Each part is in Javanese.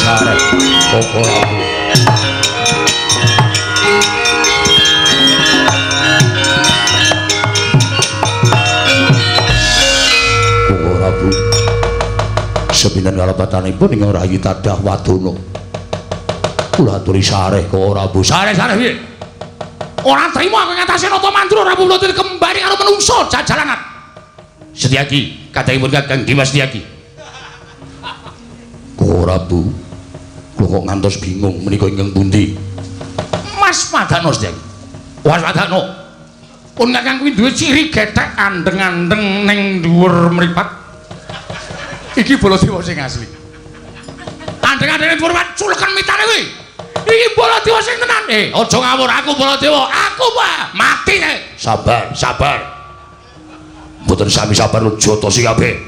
Sareh Koko Prabu. Koko Prabu. Sepinten kalepatanipun ing rayi tadah wadana. Kula aturi sareh Koko Prabu. Sareh-sareh piye? Ora trimo aku ngatasé Nata Mandura Prabu Baladewa kembali karo menungso jajalanat. Setyaki, kadangipun Kakang Dimas Setyaki. Koko Prabu, kula kok ngantos bingung menika ingkang pundi? Mas Padano Setyaki. Mas Padano. Pun Kakang kuwi duwe ciri gethek andeng-andeng ning dhuwur mripat. Iki Baladewa sing asli. Andeng-andeng ning dhuwur mripat culeken mitane kuwi. Iki Baladewa sing tenan. Aja ngawur, aku Baladewa. Aku Pak, mati nek. Sabar, sabar. Mboten sami sabar lu jotosi kabeh.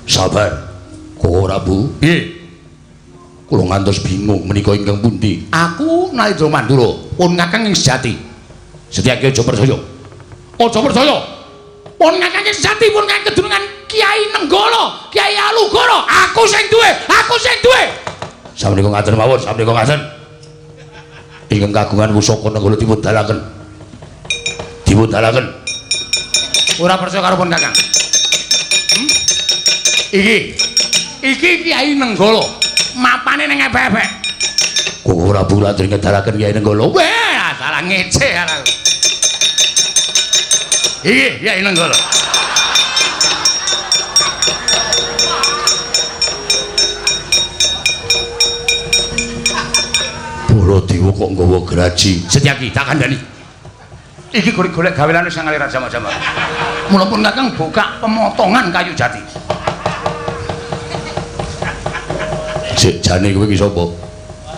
Sabar. Koko Prabu, piye? Kula ngantos bingung menika ingkang pundi? Aku Nalindra Mandura, pun Kakang ing sejati. Setyaki aja percaya. Aja percaya. Pun Kakang ing sejati, pun Kakang kedunungan Kiai Nenggala, Kiai Alugoro. Aku sing duwe, aku sing duwe. Samenika ngaten mawon, samenika ngaten. Ingkang kagungan pusaka Nenggala dipun dalaken. Dipun dalaken. Ora percaya karo pun Kakang. Iki. Iki Kiai Nenggala. Mapane ning epek-epek. Koko Prabu latri ngedalaken Kiai Nenggala. Wah, salah ngece aku. Iki Kiai Nenggala. Baladewa kok nggawa graji. Setyaki tak kandhani. Iki golek-golek gaweane sing ngalir jama-jama. Mula pun Kakang buka pemotongan kayu jati. Sik jane kowe iki sapa?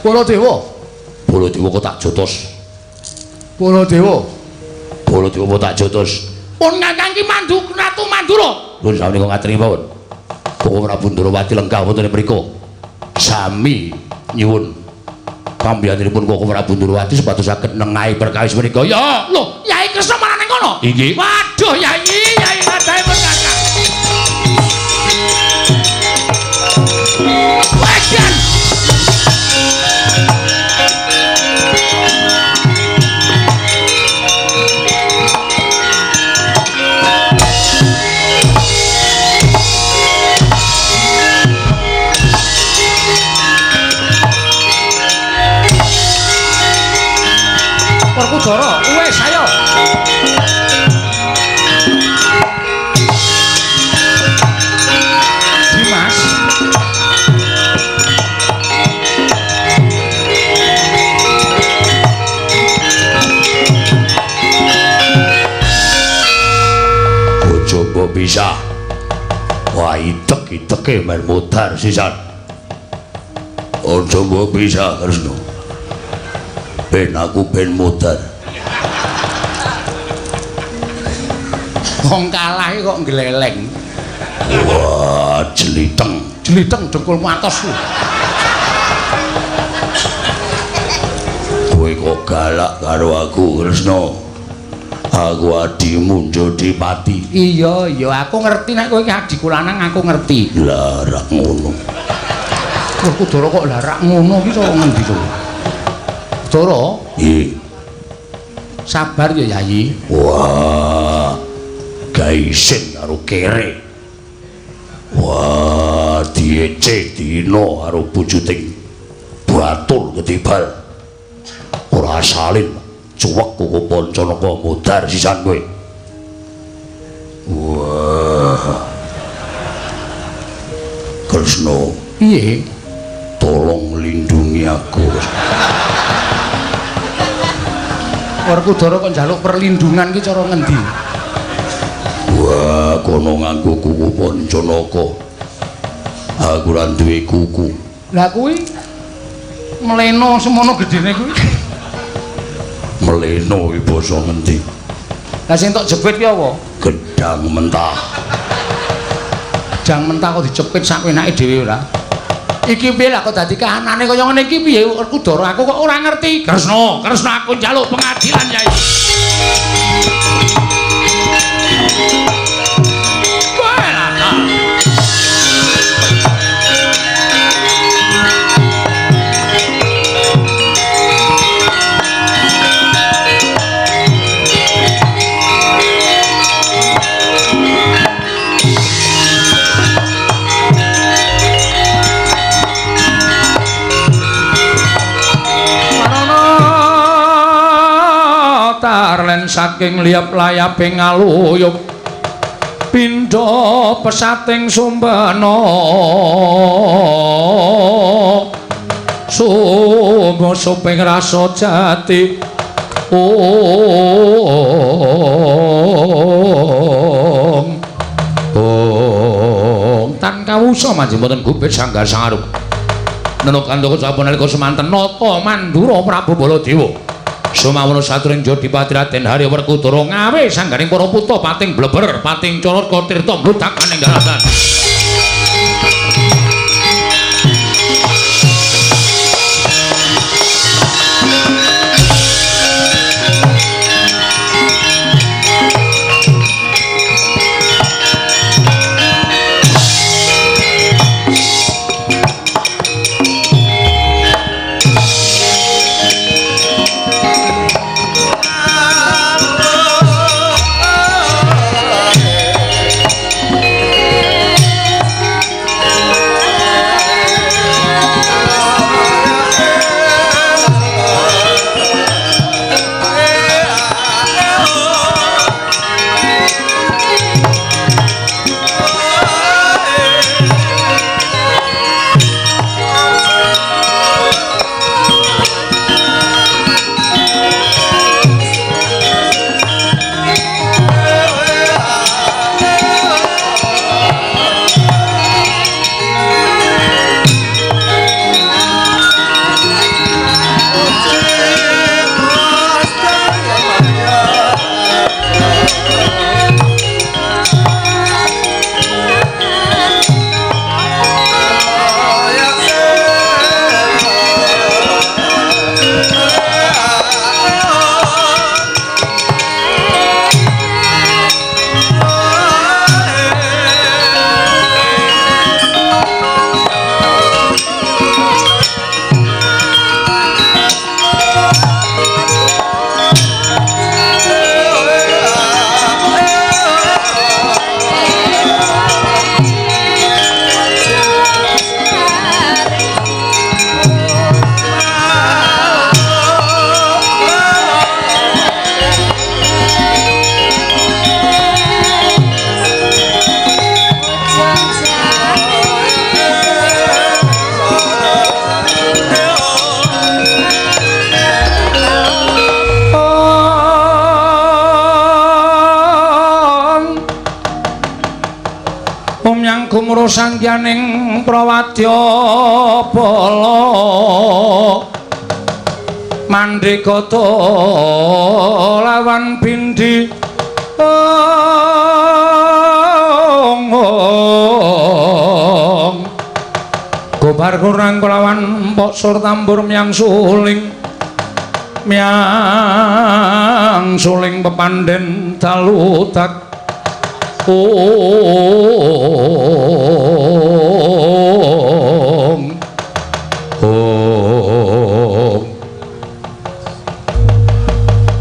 Baladewa. Baladewa kok tak jotos. Baladewa. Baladewa kok tak jotos. Pun Kakang ki mandu Ratu Mandura. Nuwun samenika ngaturi mawon. Koko Prabu Ndrawati lenggah wonten mriku. Sami nyuwun pambiyantunipun Koko Prabu Ndrawati supados saged nengahi perkawis menika. Ya, lho, Yai Kresna malah ning kono. Inggih. Waduh, Yai, Yai kadhae pun Kakang. Wedan. Werkudara, wis ayo. Dimas. Aja mbok pisah. Wah, idek-ideke men modar sisan. Aja mbok pisah, Kresna. Ben aku ben modar. Wong kalah iki kok ngleleng. Wah, jeliteng. Jeliteng dengkulmu atos ku. Kowe kok galak karo aku, Kresna? Aku adimu Jodipati. Iya, iya, aku ngerti nek kowe iki adhiku lanang, aku ngerti. Lah, rak ngono. Werkudara kok lah rak ngono iki cara ngendi to? Dara, nggih. Sabar ya, Yayi. Wah. Gaisin karo kere. Wah, diece dina karo bujuting batur ketibal. Ora salin cuwek Koko Pancanaka modar sisan kowe. Wah. Kresna, piye? Tolong lindungi aku. Werkudara kok njaluk perlindungan ki cara ngendi? Wah, kono nganggo kuku Pancanaka. Aku ora duwe kuku. Lah kuwi mleno semono gedene kuwi. Mleno iki basa ngendi? Lah sing tok jepit ki apa? Gedang mentah. Gedang mentah kok dicepit sak enake dhewe ora? Iki piye lah kok dadi kahanane kaya ngene iki piye Werkudara aku kok ora ngerti. Kresna, Kresna aku njaluk pengadilan, Yai. Wah, Kawigan saking liyap layaping ngaluyup pindha pesating sumbana sumbo suping rasa jati ong ong tan kawusa manjing boten gubit sanggar sangarup nenuk kandaka sampun nalika semanten nata Mandura Prabu Baladewa sumawana saturing Jodipati Raden Harya Werkudara ngawe sanggaring para putra pating bleber pating corot tirta mludak kaning daratan. Gumro sangyaning prawadya bala mandhegata lawan bindi ong gobar kurang kelawan mbok sur tambur myang suling pepandhen dalu tak ong ong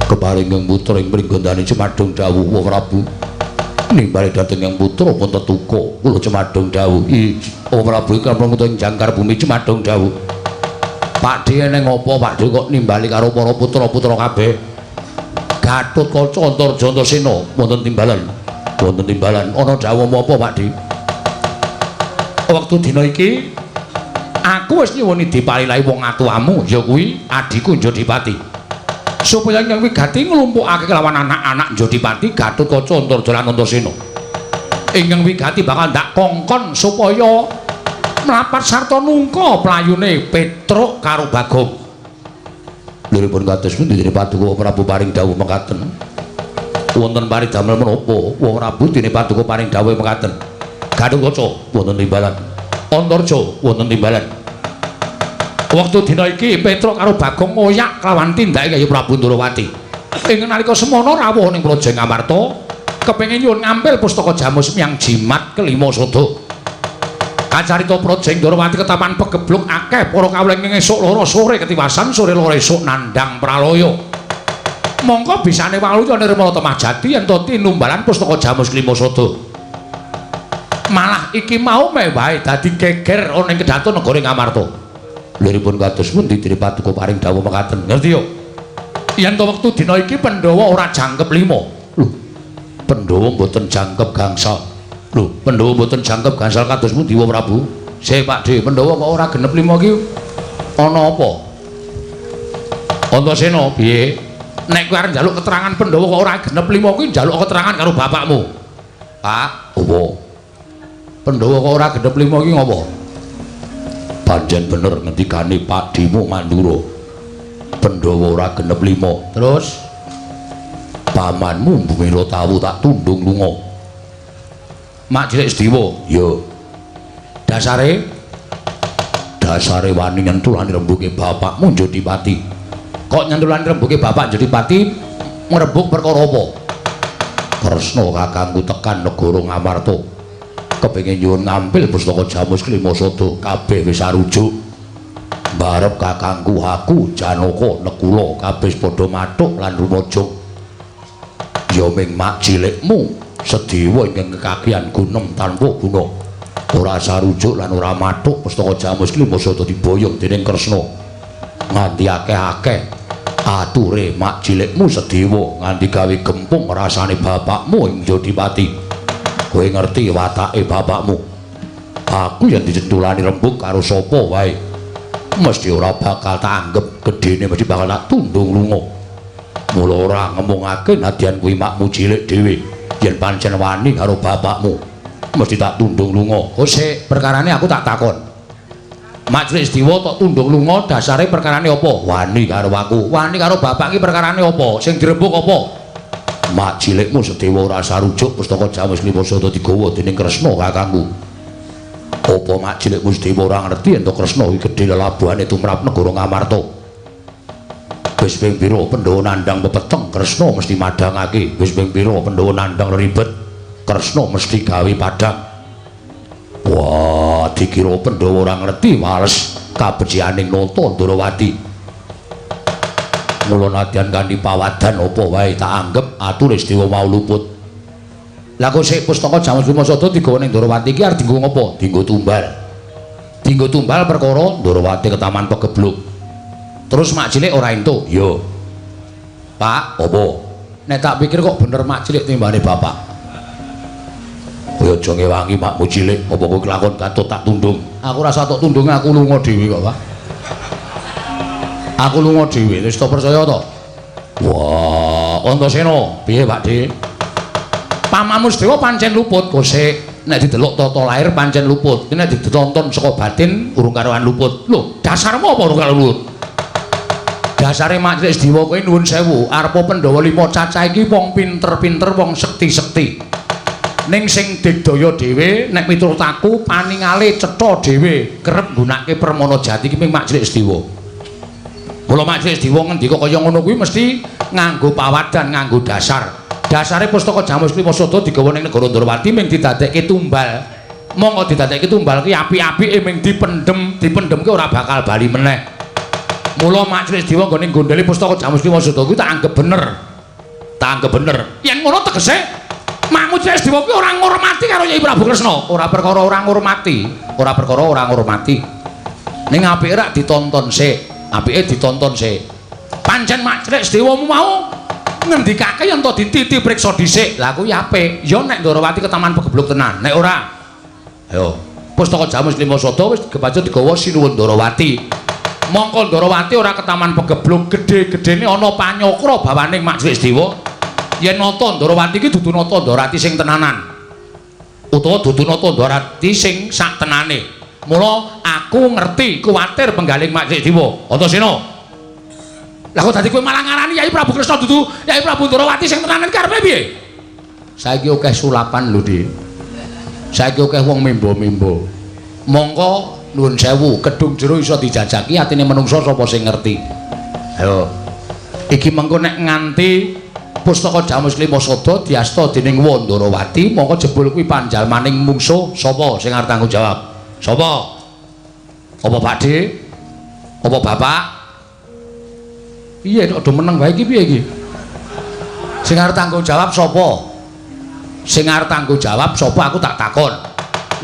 keparing yang putra ing pringgondani Cemadung dawuh wa Prabu nimbali dhateng yang putra pun tetuka kula Cemadung dawuh i Prabu ingkang pramutta ing jangkar bumi Cemadung dawuh Pakdhe eneng apa Pakdhe kok nimbali karo para putra-putra kabeh Gatotkaca Antarja Antasena wonten timbalan wonten timbalan ana dawuh apa Pakdhe wektu dina iki aku wis nyuwuni dipalilahi wong atuamu ya kuwi adhiku Jodipati supaya ingkang wigati nglumpukake kelawan anak-anak Jodipati Gatotkaca Antarja lan Antasena ingkang wigati bakal ndak kongkon supaya mlapat sarta nungka playune Petruk karo Bagong. Liripun kados pundi dene Paduka Prabu paring dawuh mekaten wonten paridamel menapa wa Prabu dene Paduka paring dawuh mekaten Gatotkaca wonten timbalan Antarja wonten timbalan wektu dina iki Petruk karo Bagong ngoyak kelawan tindake Kyai Prabu Ndorowati ing nalika semono rawuh ning Praja Ngamarta kepengin nyuwun ngampil pustaka jamus miyang jimat kelima sada kacarita Praja Ndorowati ketapan pegebluk akeh para kawula ing esuk loro sore ketiwasan sore loro esuk nandhang pralaya mongko bisane waluya nirmala temah jati yen to tinumbalan pustaka jamus kelima sada malah iki mau mewahe dadi geger ana ing kedaton negara Ngamarta. Liripun kados pundi dene Paduka paring dawuh mekaten ngerti yo Yen to wektu dina iki Pandhawa ora jangkep 5. Lho, Pandhawa mboten jangkep gangsal. Lho, Pandhawa mboten jangkep gangsal kados pundi wa Prabu? Sik Pak De, Pandhawa kok ora genep 5 iki ana apa? Antasena, piye? Nek kowe arep njaluk keterangan Pandhawa kok ora genep 5 kuwi njaluk keterangan karo bapakmu. Pak, apa? Pandhawa kok ora genep 5 iki ngopo? Pancen bener ngendikane Pak Dimu Mandura. Pandhawa ora genep 5. Terus pamanmu Bumila Tawu tak tundung lunga. Mak Cilik Sediwa, ya. Dasare dasare wani nyentulane rembuke bapakmu Jodipati. Kok nyentulane rembuke bapak Jodipati ngrembug perkara apa? Kresna kakangku tekan negara Ngamarta. Kepengin nyuwun ngampil pustaka Jamus Klima Sada kabeh wis arujuk. Mbarep kakangku aku Janaka Nekula kabeh padha mathuk lan rumaja. Ya ming mak cilikmu Sediwa ingkang kekakian gunem tanpa guna. Ora sarujuk lan ora mathuk pustaka Jamus Klima Sada diboyong dening Kresna. Nganti akeh-akeh ature mak cilikmu Sediwa nganti gawe gempung rasane bapakmu ing Jodipati. Kowe ngerti watake bapakmu. Aku yen dicentulani rembug karo sapa wae mesti ora bakal tak anggep gedene, mesti bakal tak tundung lunga. Mula ora ngemungake nadyan kuwi makmu cilik dhewe. Yen pancen wani karo bapakmu mesti tak tundung lunga. Oh sik, perkarane aku tak takon. Mak Cilik Sediwa tok tundung lunga dasare perkarane apa? Wani karo aku. Wani karo bapak ki perkarane apa? Sing dirembug apa? Mak cilikmu Sediwa ora sarujuk pustaka Jamus Klima Sada digawa dening Kresna kakangku. Apa mak cilikmu Sediwa ora ngerti yen to Kresna kuwi gedhe lelabuhane tumrap negara Ngamarta? Wis ping pira Pandhawa nandhang pepeteng Kresna mesti madhangake. Wis ping pira Pandhawa nandhang ribet Kresna mesti gawe padhang. Wah, dikira Pandhawa ora ngerti wales kabecikaning Nata Ndrawati. Mula nadyan kanthi pawadan apa wae tak anggep ature Sediwa mau luput. Lah kok sik pustaka Jamus Klima Sada digawa ning Ndrawati iki arep dienggo ngopo? Dienggo tumbal. Dienggo tumbal perkara Ndrawati ketaman pegebluk. Terus mak cilik ora entuk. Ya. Pak, apa? Nek tak pikir kok bener mak cilik timbane bapak. Kowe aja ngewangi makmu cilik, apa kowe kelakon katut tak tundung. Aku ora tok tundung, aku lunga dhewe kok, Pak. Aku lunga dhewe, wis to percaya to? Wah, Antasena, piye Pak De? Pamanmu Sediwa pancen luput, kosek. Nek didelok tata lahir pancen luput, nek ditonton saka batin urung karuan luput. Lho, dasarmu apa urung karuan luput? Dasare Mak Cilik Sediwa kowe nuwun sewu, arepa Pandhawa 5 cacah iki wong pinter-pinter, wong sekti-sekti. Ning sing digdaya dhewe nek miturut aku paningale cetha dhewe kerep nggunakake permana jati iki ming Mak Cilik Sediwa. Mula Mak Cilik Sediwa ngendika kaya ngono kuwi mesti nganggo pawadan, nganggo dasar. Dasare pustaka Jamus Klima Sada digawa ning negara Ndrawati ming didadekke tumbal. Monggo didadekke tumbal ki apik-apike ming dipendhem, dipendhemke ora bakal bali meneh. Mula Mak Cilik Sediwa nggone gondeli pustaka Jamus Klima Sada kuwi tak anggep bener. Tak anggep bener. Yen ngono tegese Makmu Cilik Sediwa kuwi ora ngurmati karo Kyai Prabu Kresna. Ora perkara ora ngurmati, ora perkara ora ngurmati. Ning apike rak ditonton sik, apike ditonton sik. Pancen Mak Cilik Sediwa mau ngendikake yen to dititi priksa dhisik. Lah kuwi apik. Ya nek Ndrawati ketaman pegebluk tenan. Nek ora, ayo pustaka Jamus Klima Sada wis kebacut digawa Sinuwun Ndrawati. Mongko Ndrawati ora ketaman pegebluk, gedhe-gedhene ana panyokra bawaning Mak Cilik Sediwa. Yen nata Ndrawati iki dudu nata Ndrawati sing tenanan. Utawa dudu nata Ndrawati sing sak tenane. Mula aku ngerti kuwatir penggaling Mak Cilik Sediwa. Antasena. Lah kok dadi kowe malah ngarani Yai Prabu Kresna dudu Yai Prabu Ndrawati sing tenanan karepe piye? Saiki akeh sulapan lho, Dik. Saiki akeh wong membo-membo. Mongko nuwun sewu, kedung jero iso dijajaki atine menungsa sapa sing ngerti. Ayo. Iki mengko nek nganti pustaka Jamus Klima Sada diasta dening Wandarawati, mongko jebul kuwi panjalmaning mungsuh sapa sing arep tanggung jawab? Sapa? Apa Pak De? Apa Bapak? Piye kok do meneng wae iki piye iki? Sing arep tanggung jawab sapa? Sing arep tanggung jawab sapa aku tak takon.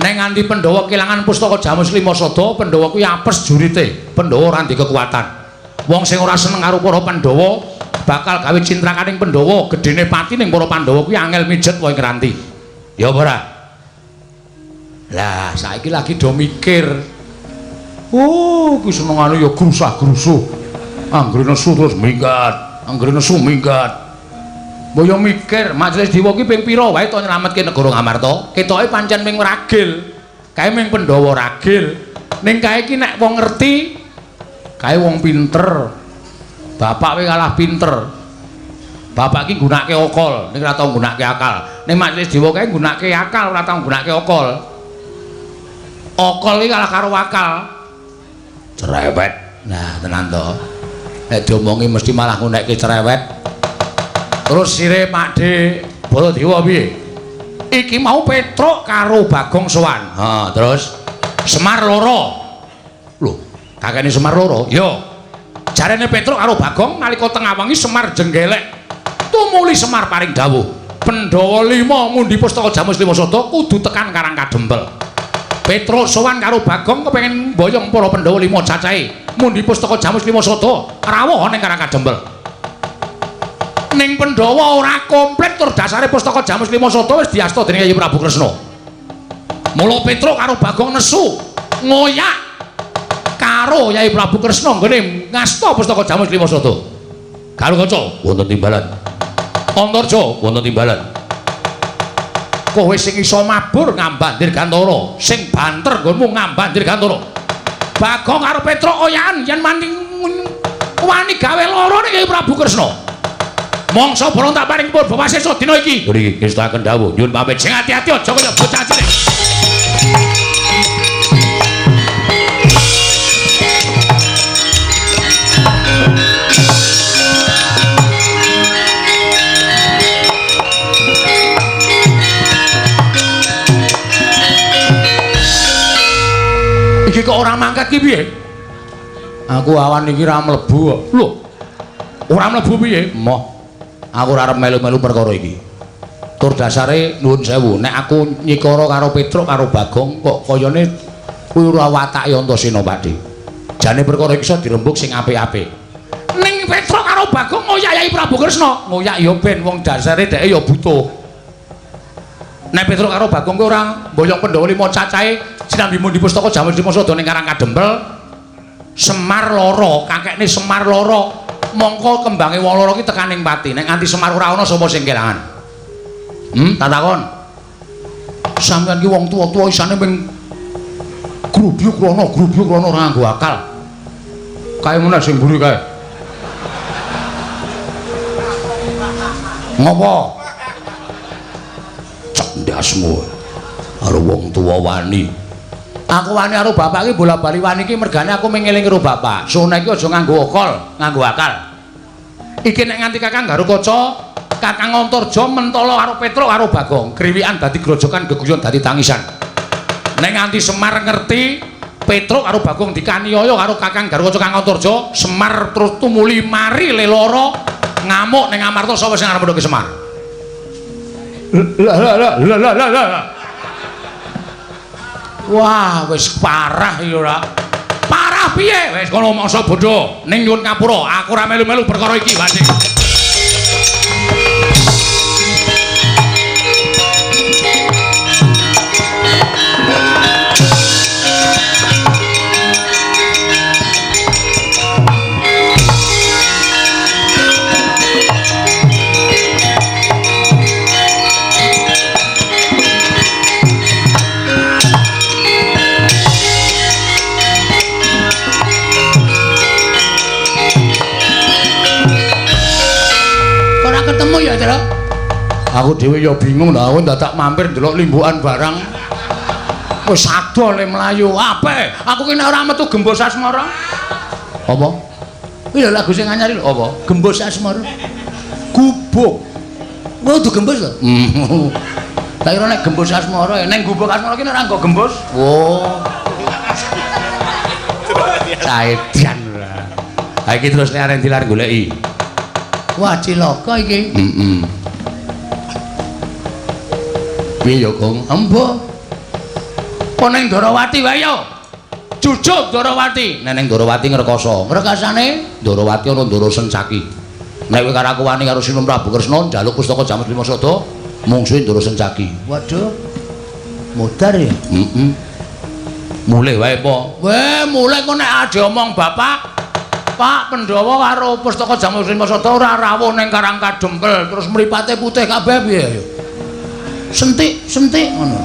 Nek nganti Pandhawa kelangan pustaka Jamus Klima Sada, Pandhawa kuwi apes jurite. Pandhawa ora ndek kekuatan. Wong sing ora seneng karo para Pandhawa Bakal gawe cintrakaning Pandhawa, gedene pati ning para Pandhawa kuwi angel mijet wae ngranti. Ya apa ora? Lah, saiki lagi do mikir. Oh, kuwi senengane ya grusah-grusuh. Anggere nesu terus minggat, anggere nesu minggat. Mbok yo mikir, Majelis Dewa ki ping pira wae to nyelametke negara Ngamarta? Ketoke pancen ming ragil. Kae ming Pandhawa ragil. Ning kae iki nek wong ngerti, kae wong pinter. Bapak kowe kalah pinter. Bapak iki nggunakake akal, ning ora tau nggunakake akal. Ning Majelis Dewa kae nggunakake akal, ora tau nggunakake akal. Akal iki kalah karo akal. Cerewet. Nah, tenan to. Nek diomongi mesti malah ngunekke cerewet. Terus sire Pakde Baladewa piye? Iki mau Petruk karo Bagong sowan. Ha, terus Semar loro. Lho, kakene Semar loro? Ya. Jarene Petruk karo Bagong nalika tengah wengi Semar jenggelek. Tumuli Semar paring dawuh, Pandhawa 5 mundi pustaka Jamus 5 Sada kudu tekan Karang Kadempel. Petruk sowan karo Bagong kepengin mboyong para Pandhawa 5 cacahe mundi pustaka Jamus 5 Sada rawuh ning Karang Kadempel. Ning Pandhawa ora komplit tur dasare pustaka Jamus 5 Sada wis diasta dening Kyai Prabu Kresna. Mula Petruk karo Bagong nesu ngoyak karo Kyai Prabu Kresna nggone ngasta pustaka Jamus 5 Sada. Karo kaca wonten timbalan. Antarja wonten timbalan. Kowe sing iso mabur ngambah Dirgantara, sing banter nggonmu ngambah Dirgantara. Bagong karo Petruk oyakan yen maning wani gawe lara ning Kyai Prabu Kresna. Mongso borong tak paring purba wasesa dina iki. Nggih, ngestakaken dawuh. Nyuwun pamit. Sing ati-ati aja kaya bocah cilik. Iki kok ora mangkat ki piye? Aku awan iki ora mlebu kok. Lho. Ora mlebu piye? Moh. Aku ora arep melu-melu perkara iki. Tur dasare nuwun sewu, nek aku nyikara karo Petruk karo Bagong kok kayane kuwi ora watake Antasena, Pakde. Jane perkara iki iso dirembug sing apik-apik. Ning Petruk karo Bagong ngoyak Yai Prabu Kresna, ngoyak ya ben wong dasare dheke ya butuh. Nek Petruk karo Bagong kuwi ora mboyong Pandhawa 5 cacahe sinambi mundi pustaka Jamus 5 Sada ning Karang Kadempel. Semar loro, kakekne Semar loro. Mongko kembange wong loro ki tekaning pati. Nek nganti Semar ora ana sapa sing kelangan? Tak takon. Sampeyan ki wong tuwa-tuwa isane ping grubyuk rono, grubyuk rono ora nganggo akal. Kae meneh sing mburi kae. Ngopo? Cek ndasmu. Karo wong tuwa wani. Aku wani karo bapak iki bola-bali wani iki mergane aku mengeling karo bapak. Sone iki aja nganggo akal, nganggo akal. Iki nek nganti Kakang Garukaca, Kakang Antarja mentala karo Petruk karo Bagong, kriwikan dadi grojokan geguyon dadi tangisan. Nek nganti Semar ngerti Petruk karo Bagong dikaniaya karo Kakang Garukaca Kakang Antarja, Semar terus tumuli mari leloro ngamuk ning Amarta sapa sing arep ndhoke Semar? Lah lah lah lah lah lah. Wah, wis parah iki ora. Parah piye? Wis kono mangsa bodho ning nyuwun ngapura, aku ora melu-melu perkara iki, Pakde. Ketemu ya, Truk? Aku dhewe ya bingung lah, aku dadak mampir ndelok limbukan barang. Wis ado le mlayu. Ape? Aku ki nek ora metu Gembos Asmara. Apa? Kuwi lho lagu sing anyar lho. Apa? Gembos Asmara. Gubuk. Kuwi kudu gembos lho. Tak kira nek Gembos Asmara, ning Gubuk Asmara ki nek ora nggo gembos. Oh. Saedan ora. Ha iki terus nek arep dilar goleki. Wah, cilaka iki. Heeh. Piye ya, Gong? Embo. Apa ning Ndorowati wae ya? Jujuk Ndorowati. Nek ning Ndorowati ngrekoso. Ngrekasane Ndorowati ana Ndoro Sencaki. Nek kowe karo aku wani karo Sinuwun Prabu Kresna njaluk pustaka Jamus Lima Sada, mungsuhe Ndara Sencaki. Waduh. Modar ya? Heeh. Mulih wae po. Weh, mulih kok nek diomong bapak Pak Pandhawa karo pustaka Jamus Lima Sada ora rawuh ning Karang Kadempel, terus mripate putih kabeh piye ya? Sentik, sentik ngono.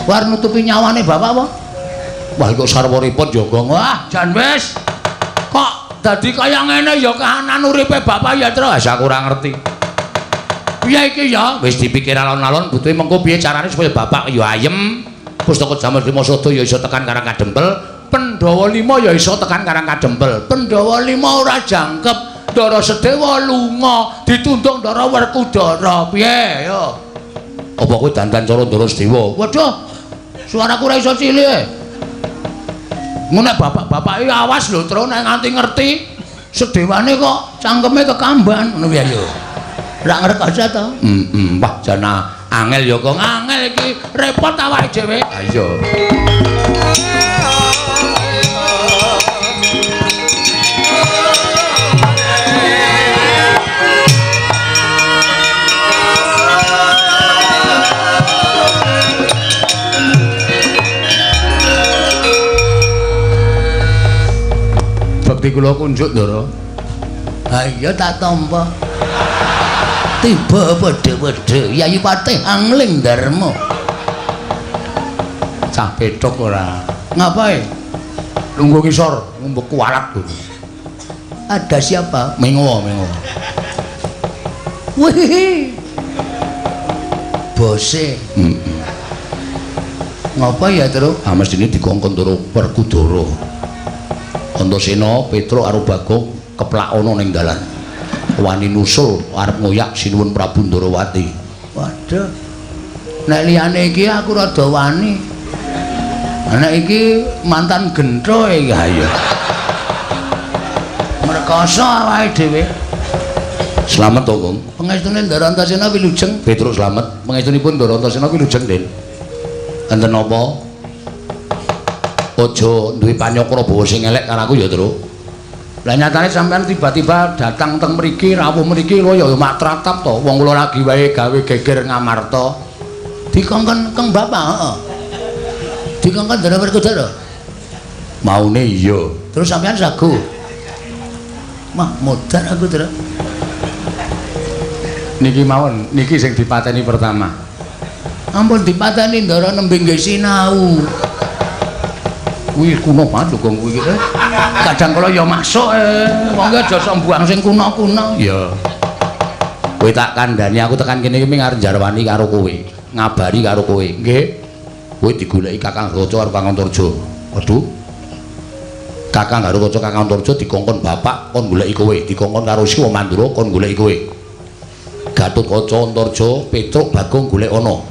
War nutupi nyawane bapak apa? Wah, kok sarwa repot ya, Gong. Wah, jan wis. Kok dadi kaya ngene ya kahanan uripe bapak ya, Tru. Wis aku ora ngerti. Piye iki ya? Wis dipikir alon-alon butuhe mengko piye carane supaya bapak ya ayem, pustaka Jamus Lima Sada ya iso tekan Karang Kadempel, Pandhawa 5 ya iso tekan Karang Kadempel. Pandhawa 5 ora jangkep, Ndara Sedewa lunga, ditundung Ndara Werkudara. Piye ya? Apa kowe dandan cara Ndara Sedewa? Waduh. Suaraku ora iso cilik. Ngono nek bapak-bapake awas lho, Tru, nek nganti ngerti sedewane kok cangkeme kekamban ngono piye ya? Ora ngrekoso to? Heeh, wah jana angel ya kok. Angel iki repot awake dhewe. Ha iya. Bekti kula kunjuk, Ndara. Ha iya tak tampa. Tiba padha-padha Yayi Patih Angling Darma. Cah pethuk ora. Ngapae? Lungguh ngisor, ngombe kualat lho. Ada siapa? Mengo, mengo. Wih. Bose. Heeh. Ngapa ya, Tru? Ah mestine dikongkon Ndara Werkudara. Antasena, Petruk karo Bagong keplak ana ning dalan. Wani nusul arep ngoyak Sinuwun Prabu Ndarawati. Waduh. Nek liyane iki aku rada wani. Nek iki mantan gentho iki. Ha iya. Mrekoso awake dhewe. Slamet to, Gong. Pengestune Ndara Antasena wilujeng. Petruk slamet. Pengestunipun Ndara Antasena wilujeng, Den. Enten napa? Aja duwe panyakra bawa sing elek karo aku ya, Tru. Lah nyatane sampean tiba-tiba datang teng mriki, rawuh mriki lho ya mak tratap to. Wong kula lagi wae gawe geger Ngamarta. Dikongkon keng bapak, heeh. Dikongkon Ndara Werkudara. Maune iya. Terus sampean sagu. Mah modar aku, Tru. Niki mawon, niki sing dipateni pertama. Ampun dipateni Ndara nembe nggih sinau. Kuwi kuno banget lho, Gong, kuwi. Kadang kala ya masuk wong ki aja sok mbuang sing kuno-kuno. Iya. Kowe tak kandhani aku tekan kene iki arep njarwani karo kowe, ngabari karo kowe. Nggih. Kowe digoleki Kakang Garuda karo Kakang Antarja. Waduh. Kakang Garuda Kakang Antarja dikongkon bapak kon goleki kowe, dikongkon karo Siwa Mandura kon goleki kowe. Gatotkaca Antarja Petruk Bagong golek ana.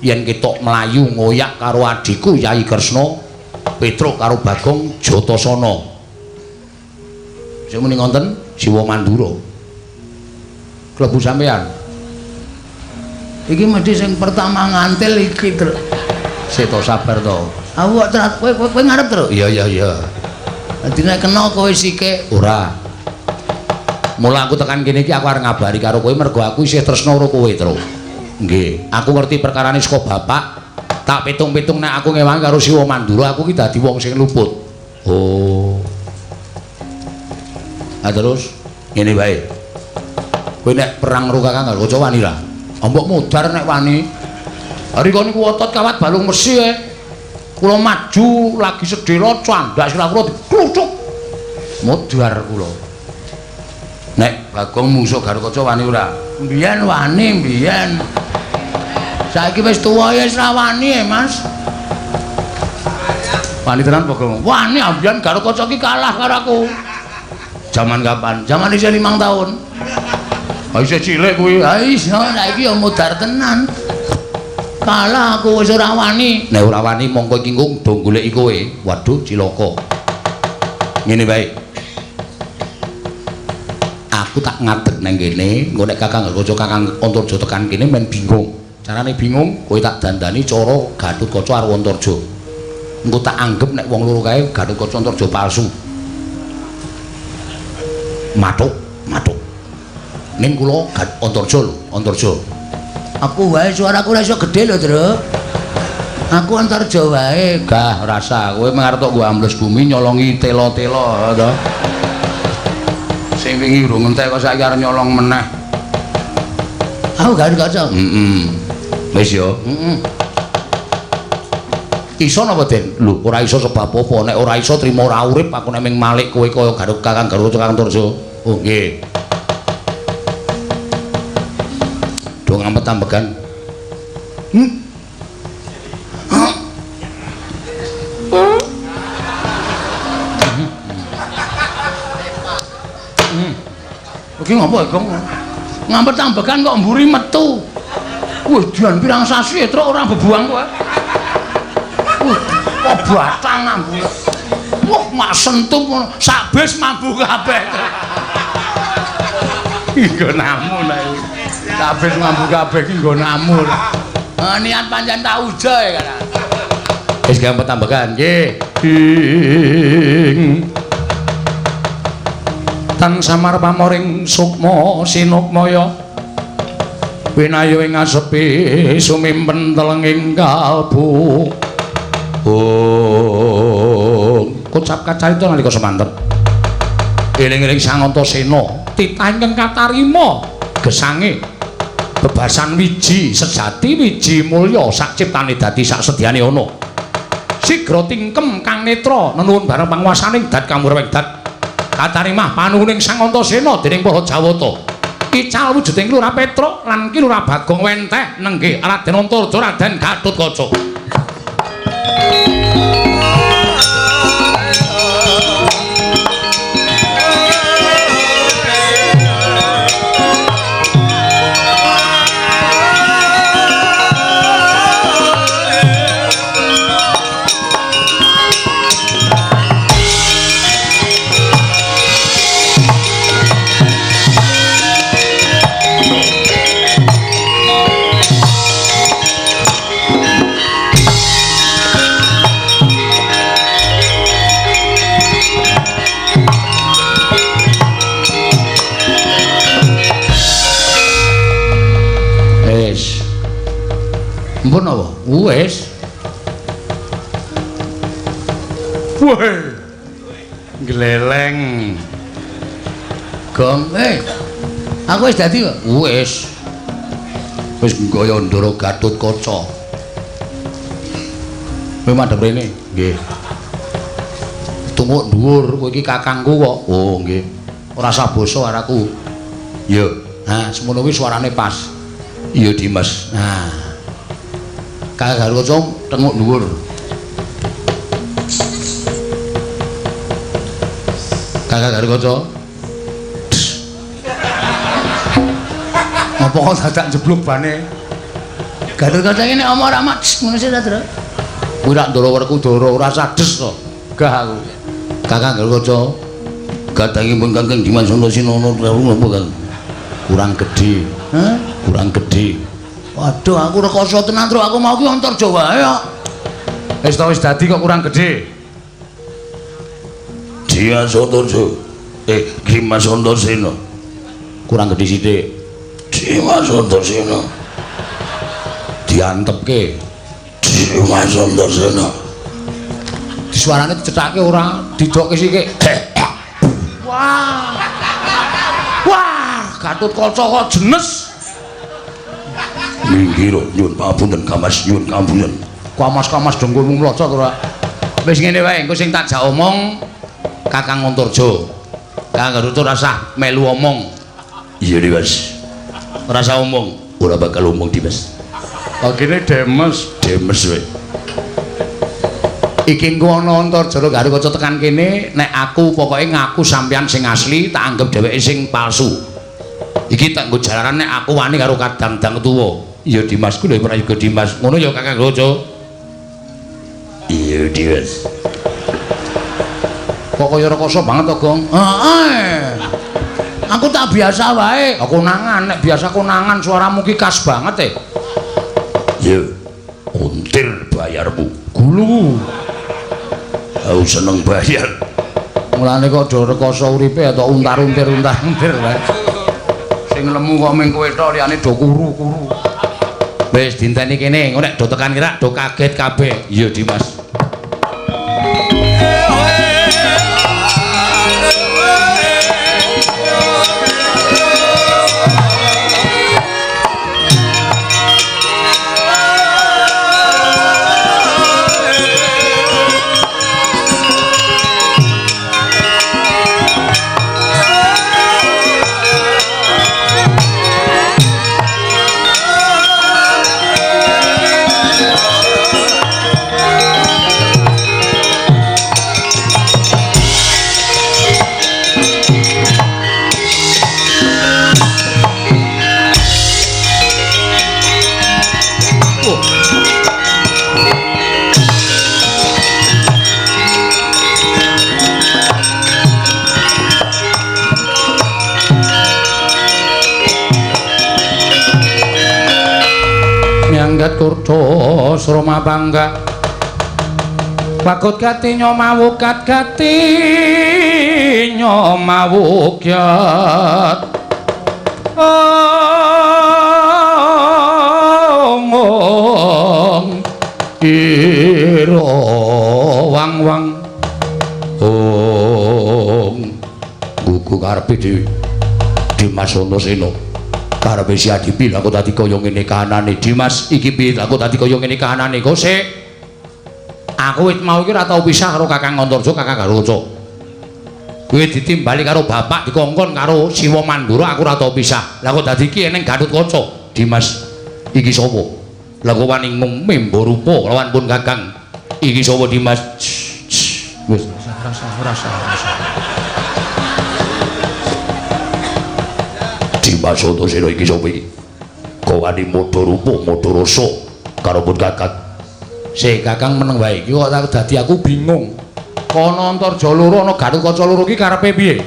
Yen ketok mlayu ngoyak karo adhiku Yayi Kresna, Petruk karo Bagong Jatasana. Sing muni ngonten Siwa Mandura. Klebu sampean. Iki mesti sing pertama ngantil iki, Tru. Sik to sabar to. Aku kok kowe kowe ngarep, Tru? Iya iya iya. Dadi nek kena kowe sike. Ora. Mula aku tekan kene iki aku arep ngabari karo kowe mergo aku isih tresna karo kowe, Tru. Nggih, aku ngerti perkarane saka bapak. Tak pitung-pitung nek aku ngewangi karo Siwa Mandura aku ki dadi wong sing luput. Oh. Ah terus ngene wae. Kowe nek perang karo Kakang Garuda wani ra? Mbok modar nek wani. Rika niku otot kawat balung mesi e. Kula maju lagi sedhela candhak sirah kula dikluthuk. Modar kula. Nek Bagong mungsuh Garuda wani ora? Mbiyen wani, mbiyen. Saiki wis tuwa ya wis ra wani e, Mas. Wani tenan Bagong? Wani ambiyen Garuda ki kalah karo aku. Jaman kapan? Jaman isih 5 tahun. Ha isih cilik kuwi. Ha iya, saiki ya modar tenan. Kalah aku wis ora wani. Nek ora wani mongko iki engko do goleki kowe. Waduh, cilaka. Ngene wae. Aku tak ngadeg nang kene, engko nek Kakang Garuda Kakang Antarja tekan kene men bingung. Carane bingung, kowe tak dandani cara Gatotkaca karo Antarja. Engko tak anggep nek wong loro kae Gatotkaca Antarja palsu. Mathuk, mathuk. Ning kula Antarja lho, Antarja. Aku wae suaraku ora iso gedhe lho, Truk. Aku Antarja wae. Gah rasa kowe mung arep tok nggo ambles bumi nyolongi tela-tela to. Sing wingi urung entek kok saiki arep nyolong meneh. Aku Gatotkaca. Heeh. Wis ya. Heeh. Iso napa, Den? Lho, ora iso sebab apa? Nek ora iso trimo ora urip aku nek ming malik kowe kaya Garut Kakang Garut Kakang Antarja. Oh, nggih. Do ngampet-ambekan. Iki ngopo, Gong? Ngampet-ambekan kok mburi metu. Wih, dian pirang sasi truk ora bebuang kowe. Wih, kok batang ambune. Wah, mak sentup ngono, sak bis mambu kabeh. Nggonamu nek iki. Sak bis mambu kabeh iki nggonamu. Niat pancen tak ujo ya kan. Wis gampang tambahan nggih. Ing tan samar pamoring sukma sinukmaya winayo ing asepi sumimpen telenging kalbu. Oh, kocap kacarita nalika semanten. Eling-eling Sang Antasena titah ingkang katarima gesange bebasan wiji sejati wiji mulya sak ciptane dadi sak sedyane ana. Sigra tingkem kang netra nenuwun bareng panguwasaning dat kamurweng dat katarimah panuwuning Sang Antasena dening para Jawata. Ical wujuding Ki Lurah Petruk lan Ki Lurah Bagong wenteh nenggih Raden Antarja Raden Gatotkaca. Mpun apa? Wis. Weh. Gleleng. Gong, aku wis dadi kok. Wis. Wis nggaya Ndara Gatotkaca. Kowe madhep rene? Nggih. Tunggu dhuwur, kowe iki kakangku kok. Oh, nggih. Ora usah basa karo aku. Iya. Nah, semono kuwi suarane pas. Iya, Dimas. Nah. Kakang Gatotkaca tenguk dhuwur. Kakang Gatotkaca. Ngopo kok dadak jeblok bane? Gatotkaca iki nek omong ora mak ngono sih ta, Tru? Kuwi rak Ndara Werkudara ora sades to. Gah aku. Kakang Gatotkaca. Gatangipun Kakang Dimas Antasena napa, Kang? Kurang gedhe. Hah? Kurang gedhe. Waduh, aku rekoso tenan, Tru. Aku mau ki Antarja wae kok. Wis to wis dadi kok kurang gedhe. Dimas Antarja. Dimas Antasena. Kurang gedhe sithik. Dimas Antasena. Diantepke. Dimas Antasena. Suarane dicethake ora didokke sithik. Wah. Wah, Gatotkaca kok jenes. Minggir nyuwun pangapunten Kamas, nyuwun pangapunten. Kamas-kamas dengkulmu mlocot ora. Wis ngene wae, engko sing tak jak omong Kakang Antarja. Kakang Gatotkaca ora usah melu omong. Iya, Dimas. Ora usah omong, ora bakal omong, Dimas. Oh, kene demes, demes kowe. Iki engko ana Antarja Gatotkaca tekan kene, nek aku pokoke ngaku sampeyan sing asli, tak anggap dheweke sing palsu. Iki tak nggo jalaran nek aku wani karo kadang-dang tuwa. Iya Dimas, ku lho prayoga Dimas. Ngono ya Kakang Gatotkaca. Iya Dimas. Kok kaya rekoso banget to, Gong? Heeh. Aku tak biasa wae. Konangan, nek biasa konangan suaramu ki khas banget e. Iya. Untir bayarmu. Gulu. Aku seneng bayar. Mulane kok do rekoso uripe atau untar-untir untar-untir wae. Sing lemu kok ming kowe tok liyane do kuru-kuru. Wis dinteni kene, engko nek do tekan kira do kaget kabeh. Iya, Dimas. Miyanggat kurca sroma bangga wakut gati nyomawukat gati nyomawukyat ong ira wang wang ong gugu karepe dhewe Dimas Antasena karepe si Adipi lha kok dadi kaya ngene kahanane Dimas iki piye lha kok dadi kaya ngene kahanane kok sik aku wit mau iki ora tau pisah karo Kakang Antarja Kakang Garuca kuwi ditimbali karo bapak dikongkon karo Siwa Mandura aku ora tau pisah lha kok dadi iki eneng Gatotkaca Dimas iki sapa lha kok wani ngumemba rupa lawan pun Kakang iki sapa Dimas wis rasa Dimas Antasena iki sapa iki kok wani modho rupa modho rasa karo pun Kakang sik Kakang meneng wae iki kok dadi aku bingung kono Antarja loro ana Gatotkaca loro iki karepe piye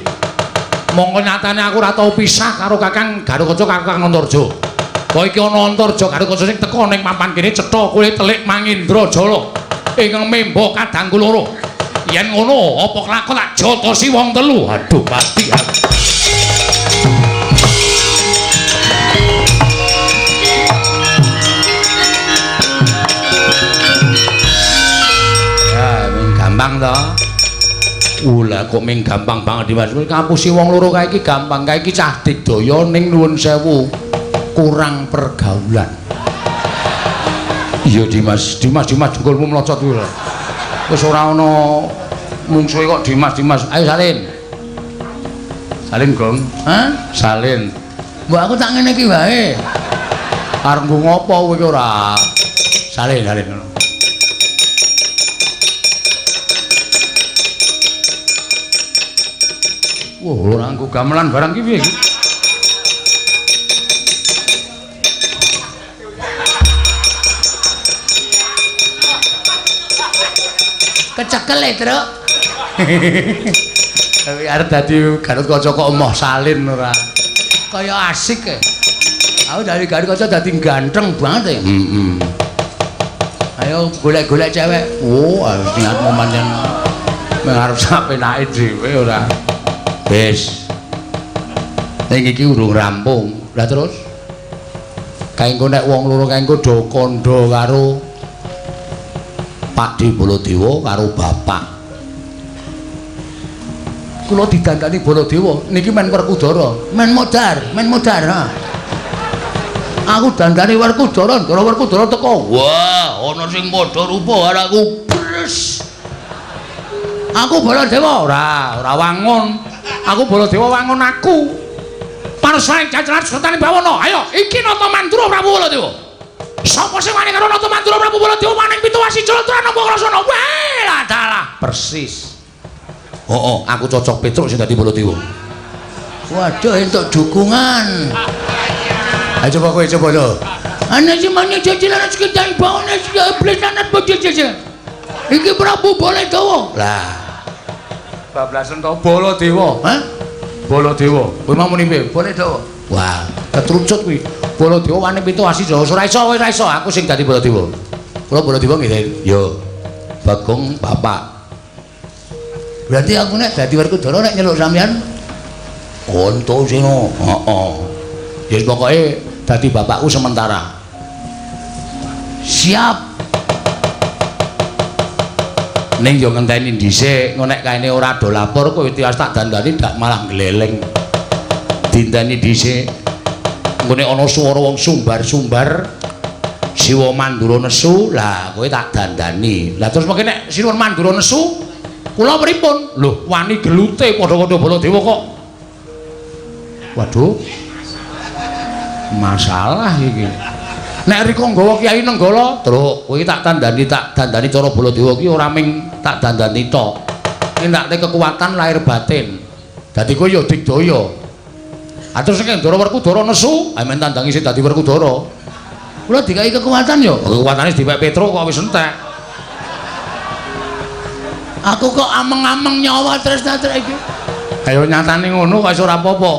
mongko nyatane aku ora tau pisah karo Kakang Gatotkaca karo Kakang Antarja kok iki ana Antarja Gatotkaca sing teka ning papan kene cetha kuwi telik Mangindra Jala ingkang memba kadangku loro yen ngono apa kelakon tak jotosi wong telu aduh pasti aku. Gampang to. Lah kok ming gampang banget Dimas. Ngapusi wong loro kae iki gampang. Kae iki cah digdaya ning nuwun sewu kurang pergaulan. Iya Dimas, Dimas Dimas jengkolmu mlocot kuwi. Wis ora ana mungsuhe kok Dimas Dimas. Ayo salin. Salin Gong. Hah? Salin. Mbok aku tak ngene iki wae. Arep nggo ngopo kowe iki ora? Salin salin ngono. Wah, ora nggo gamelan barang ki piye iki? Kecekel e, Truk. Tapi arep dadi Gatotkaca kok emoh salin ora. Kaya asik e. Aku dari Gatotkaca dadi ganteng banget e. Heeh. Ayo golek-golek cewek. Oh, niatmu pancen arep sapenake dhewe ora. Wis. Ning iki urung rampung. Lah terus kae engko nek wong loro kae engko do kandha karo Pakde Baladewa karo bapak. Kula didandani Baladewa niki men Werkudara, men modar, men modar ha. Aku dandani Werkudara, ndara Werkudara teko. Wah, ana sing padha rupa karo aku. Bres. Aku Baladewa ora, ora wangun. Aku Baladewa wangun aku. Panusaing jajaran sertane bawana. Ayo, iki Nata Mandura Prabu Baladewa. Sapa sing wani karo Nata Mandura Prabu Baladewa maning pitu wasi jlontrana napa krasana. Wah, lah dalah persis. Heeh, aku cocok Petruk sing dadi Baladewa. Waduh, entuk dukungan. Ayo coba kowe coba lho. Ana sing mane jajaran sekitar bawana sing iblis anak bojo-bojo. Iki Prabu Baladewa. Lah. Bablasen to Baladewa. Hah? Baladewa. Kowe mau muni piye? Baladewa. Wah, ketrucut kuwi. Baladewa wani pitu asi Jawa. Ora iso, ora iso. Aku sing dadi Baladewa. Kula Baladewa nggih. Yo. Bagong bapak. Berarti aku nek dadi Werkudara nek nyeluk sampean Antasena. Heeh. Ya pokoke dadi bapakku sementara. Siap. Ning yo ngenteni dhisik, engko nek kaene ora do lapor kowe tiwas tak dandani dak malah gleleng. Dinteni dhisik. Engko nek ana swara wong sumbar-sumbar Siwa Mandura nesu, lah kowe tak dandani. Lah terus mengke nek Siwa Mandura nesu, kula pripun? Lho, wani gelute padha-padha Baladewa kok. Waduh. Masalah iki. Nek rika nggawa Kyai Nenggala, Truk, kowe tak dandani cara Baladewa ki ora ming tak dandani tok. Ning tak kekuatan lahir batin. Dadi kowe ya digdaya. Ah terus nek Ndara Werkudara nesu, amen tandangi sing dadi Werkudara. Kula dikai kekuatan ya. Kekuatane dipek Petruk kok wis entek. Aku kok ameng-ameng nyawa tresna iki. Ayo nyatane ngono kok wis ora apa-apa.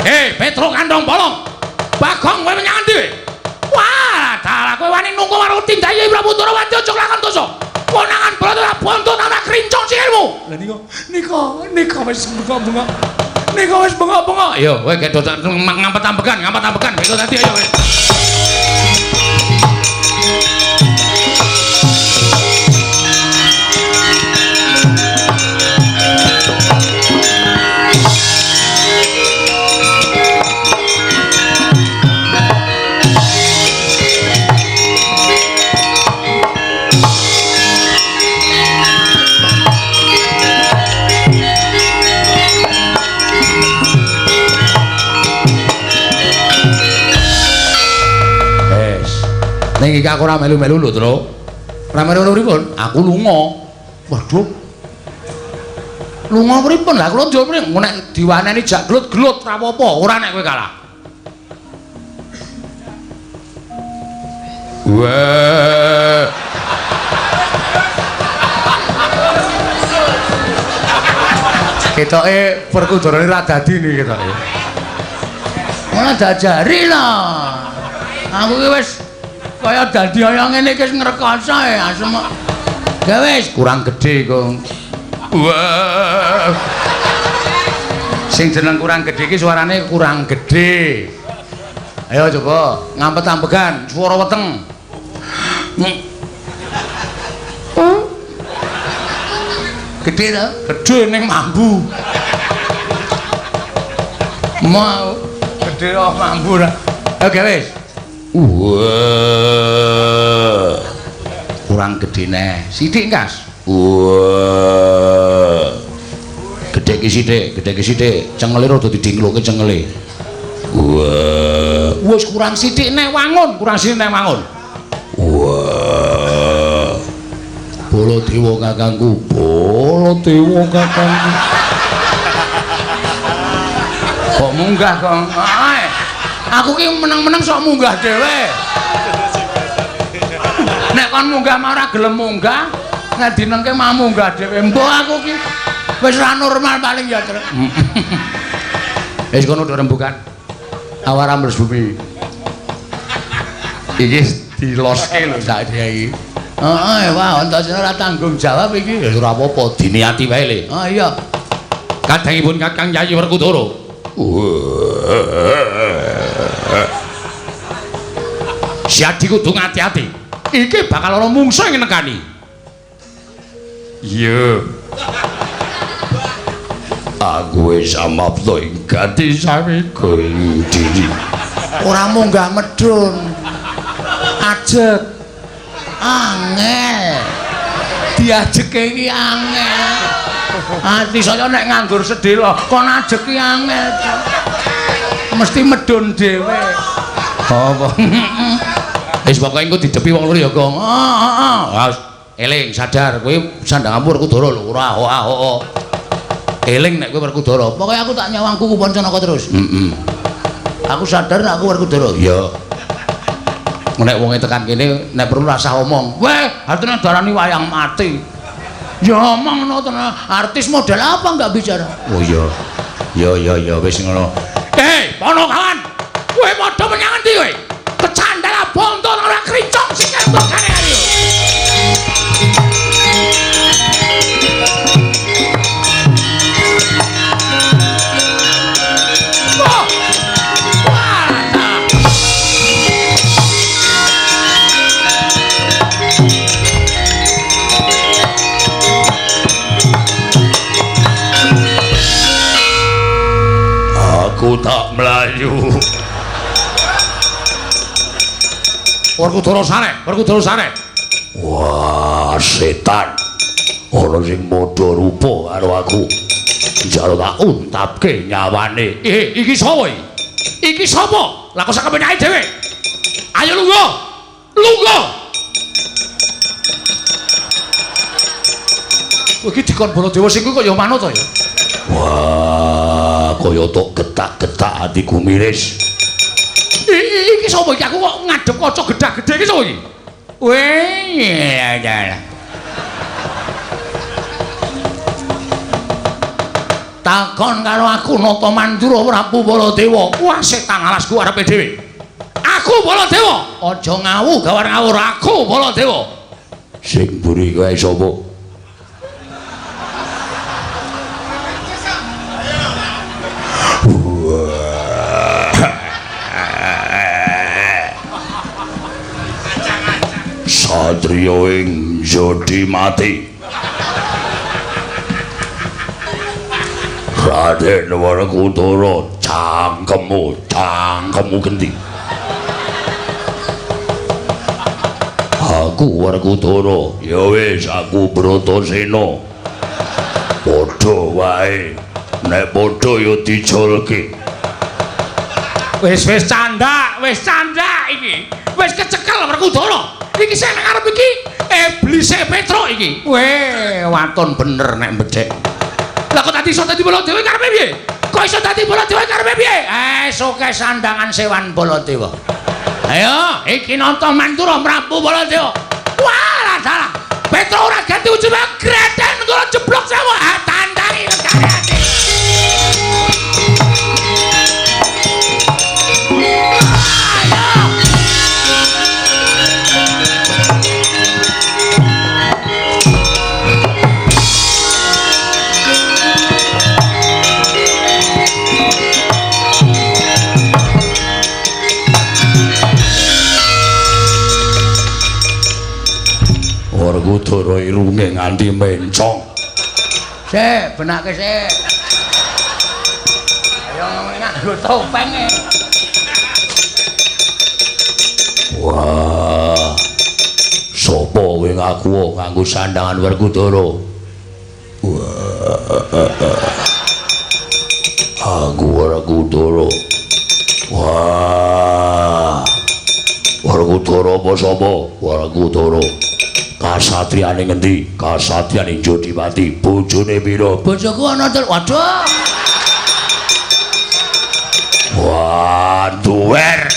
Hei, Petruk kandhong bolong. Bagong kowe menyang endi? Wah, dalah kowe wani nunggu karo tindaye Prabu Ndorowati aja lakon dosa. Konangan Baladewa bonto tak krincong sikilmu. Lah nika wis bengok-bengok. Nika wis bengok-bengok. Ayo kowe gedho ngampet-ambekan, ngampet-ambekan beto tadi ayo kowe. Ning iki aku ora melu-melu lho, Truk. Ora melu-melu pripun? Aku lunga. Waduh. Lunga pripun? Lah kula njur mrene nek diwaneni jak glut-glut ora apa-apa, ora nek kowe kalah. Wah. Ketoke Werkudarane ra dadi niki ketoke. Ora diajari lho. Aku ki wis kaya dadi kaya ngene iki wis ngrekoso ya asem. Ya wis kurang gedhe kok. Wah. Sing jeneng kurang gedhe iki suarane kurang gedhe. Ayo coba ngampet-ambegan swara weteng. Gedhe to? Gedhe ning mambu. Mau gedhe kok mambu ra. Oke wis. Wah. Kurang gedhe neh. Sithik, Kas. Wah. Gedhe ki sithik, gedhe ki sithik. Cengele rada didingloke cengele. Wah. Wis kurang sithik neh wangun, kurang sithik neh wangun. Wah. Baladewa kakangku, Baladewa kakangku. Kok munggah kok? Aku ki meneng-meneng sok munggah dhewe. Nek kon munggah mah ora gelem munggah, nek dinengke mah munggah dhewe. Mbok aku ki wis ora normal paling ya, Truk. Wis kono do rembukan. Awar ambles bumi. Iki diloske lho sak iki. Heeh, wah, Antasena ora tanggung jawab iki. Ya ora apa-apa, diniati wae le. Oh iya. Kadangipun Kakang Yayi Werkudara. Siadi kudu ngati-ati. Iki bakal ana mungsuh ing nekani. Iya. Aku wis amapta ing gati samiga ing diri. Ora munggah medhun. Ajeg. Angel. Diajeke iki angel. Ati saya nek nganggur sedhela kon ajeki angel. Mesti medhun dhewe. Apa? Wis pokoke engko didepi wong loro ya, Gong. Heeh, heeh. Eling sadar kowe sandangamu Werkudara lho, ora ho. Eling nek kowe Werkudara. Pokoke aku tak nyawang kuku Pancanaka terus. Heeh. Aku sadar nek aku Werkudara. Iya. Nek wonge tekan kene nek perlu rasah omong. Weh, artine darani wayang mati. Ya omong ngono tenan. Artis model apa enggak bicara? Oh iya. Ya ya ya wis ngono. Hei, Ponokawan. Kowe padha menyang endi kowe? Kecandala bonto ora krincong sikil bokane ayo. Wah. Aku tak mlayu. Werkudara sareh, Werkudara sareh. Wah, setan. Ana sing padha rupa karo aku. Njaluk tak untapke nyawane. Iki sapa iki? Iki sapa? Lah kok sak kepenake dhewe. Ayo lungguh. Lungguh. Iki dikon Baladewa sing kuwi kok ya manut to ya. Wah, kaya tok getak-getak atiku miris. Iki sapa iki? Aku kok ngadep kaca gedhak-gedhe iki sapa iki? Weh, ya. Takon karo aku Nata Mandura Prabu Baladewa. Wah, setan alasku arepe dhewe. Aku Baladewa. Aja ngawu gawar ngawur, aku Baladewa. Sing mburi kae sapa? Satriya ing jodi mati. Raden Werkudara, cangkemmu, cangkemmu gendi. Aku Werkudara, ya wis aku Bratasena. Padha wae, nek padha ya dijolke. Wis wis candak iki. Wis kecekel Werkudara. Iki sing nang arep iki iblise Petruk iki. Weh, waton bener nek mbedhek. Lah kok tadi iso dadi Baladewa karepe piye? Kok iso dadi Baladewa karepe piye? Soke sandangan sewan Baladewa. Ayo, iki Nata Mandura Prabu Baladewa. Wah, salah. Petruk ora ganti ujung greden kula jeblok sewu. Ah, tandangi legane ati. Werkudara irunge nganti mencong. Sik, benake sik. Ayo nganggo topeng e. Wah. Sopo kowe ngaku nganggo sandangan Werkudara? Wah. Aku Werkudara. Wah. Werkudara apa sapa? Werkudara. Kasatriyane ngendi? Kasatriyane Jodipati. Bojone pira? Bojoku ana telu. Waduh. Wah, duwer.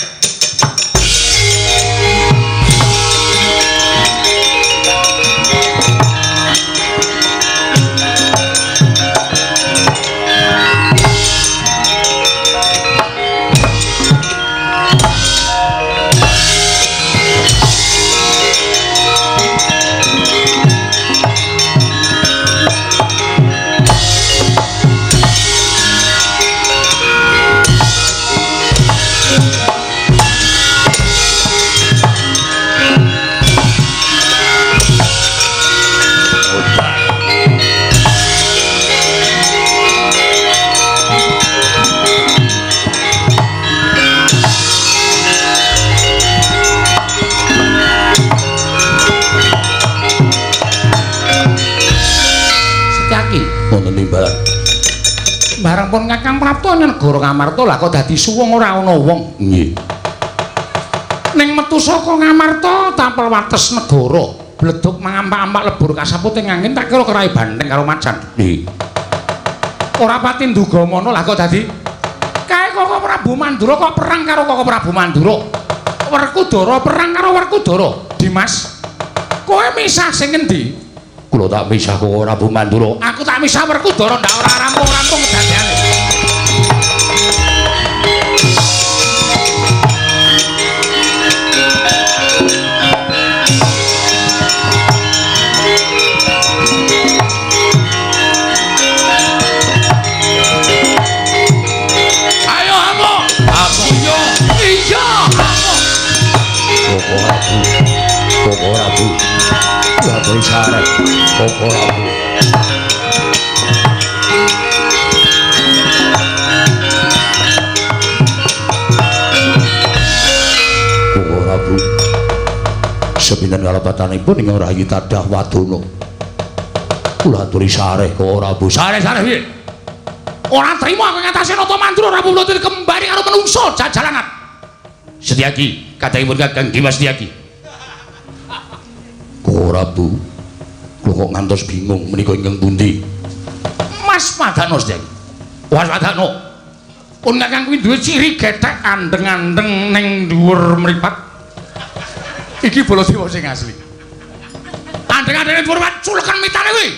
Bareng pun Kakang Prapta negara Ngamarta lah kok dadi suwung ora ana wong. Nggih. Ning metu saka Ngamarta tapel wates negara, bledug mangampak-ampak lebur kasaput ing angin tak kira kerai banteng karo macan. Nggih. Ora pati nduga mono lah kok dadi kae Koko Prabu Mandura kok perang karo Koko Prabu Mandura. Werkudara perang karo Werkudara. Dimas, kowe misah sing ngendi? Kula tak misah Koko Prabu Mandura. Aku tak misah Werkudara ndak ora rampung-rampung kedadeane. Ayo amuk. Amuk yo. Iya, amuk. Koko Prabu. Koko Prabu. Waduh syarat Koko Prabu. Sepinten kalepatanipun ingkang rayi tadah wadana. Kula aturi sareh Koko Prabu. Sareh-sareh piye? Ora trimo aku ngatasé Nata Mandura Prabu Baladewa kembali karo menungso jajalangan. Setyaki, kadangipun Kakang Dimas Setyaki. Koko Prabu, kula kok ngantos bingung menika ingkang pundi? Mas Padano Setyaki. Mas Padano. Pun Kakang kuwi duwe ciri gethek andeng-andeng ning dhuwur mripat. Iki Baladewa sing asli. Andeng-andeng dhuwur mripat culekan mitane kuwi.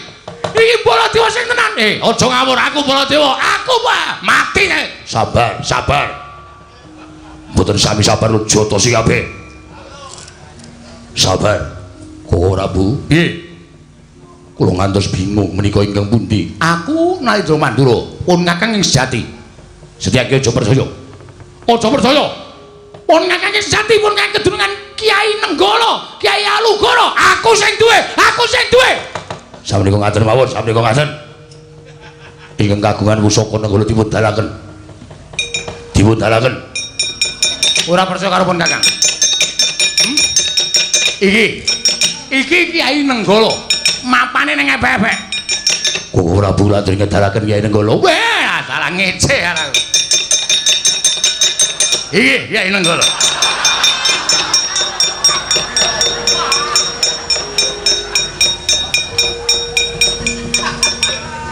Iki Baladewa sing tenan. Aja ngawur, aku Baladewa. Aku Pak, mati. Sabar, sabar. Mboten sami sabar lu jotosi kabeh. Sabar. Koko Prabu, piye? Kula ngantos bingung menika ingkang pundi? Aku Narendra Mandura, pun Kakang ing sejati. Setyaki aja percaya. Aja percaya. Pun Kakang ing sejati, pun Kakang kedunungan Kiai Nenggala, Kiai Alugoro. Aku sing duwe, aku sing duwe. Samenika ngaten mawon, samenika ngaten. Ingkang kagungan pusaka Nenggala dipun dalaken. Dipun dalaken. Ora percaya karo pun Kakang. Iki. Iki Kiai Nenggala. Mapane ning epek-epek. Koko Prabu latri ngedalaken Kiai Nenggala. Wah, salah ngece aku. Iki Kiai Nenggala.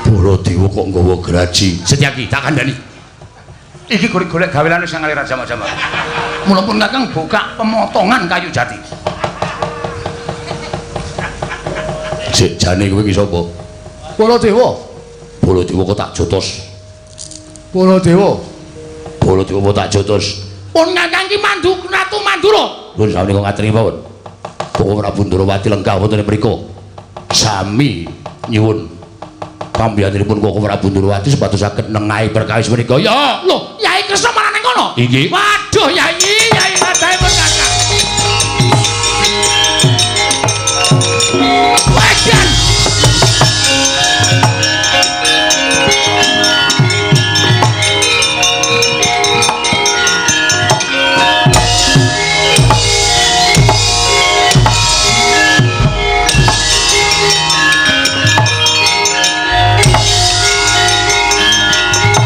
Baladewa kok nggawa graji. Setyaki tak kandhani. Iki golek-golek gawelane sing ngalir jama-jama. Mula pun Kakang buka pemotongan kayu jati. Sik jane kowe iki sapa? Baladewa. Baladewa kok tak jotos. Baladewa. Baladewa kok tak jotos. Pun Kakang iki mandu Ratu Mandura. Pun samenika ngaturi mawon. Koko Prabu Ndrawati lenggah wonten mriku. Sami nyuwun pambiyanipun Koko Prabu Ndrawati supados saged nengahi perkawis menika. Ya, lho, Yai Kresna malah ning kono. Inggih. Waduh, Yai, Yai kadhahipun Kakang. Wajan.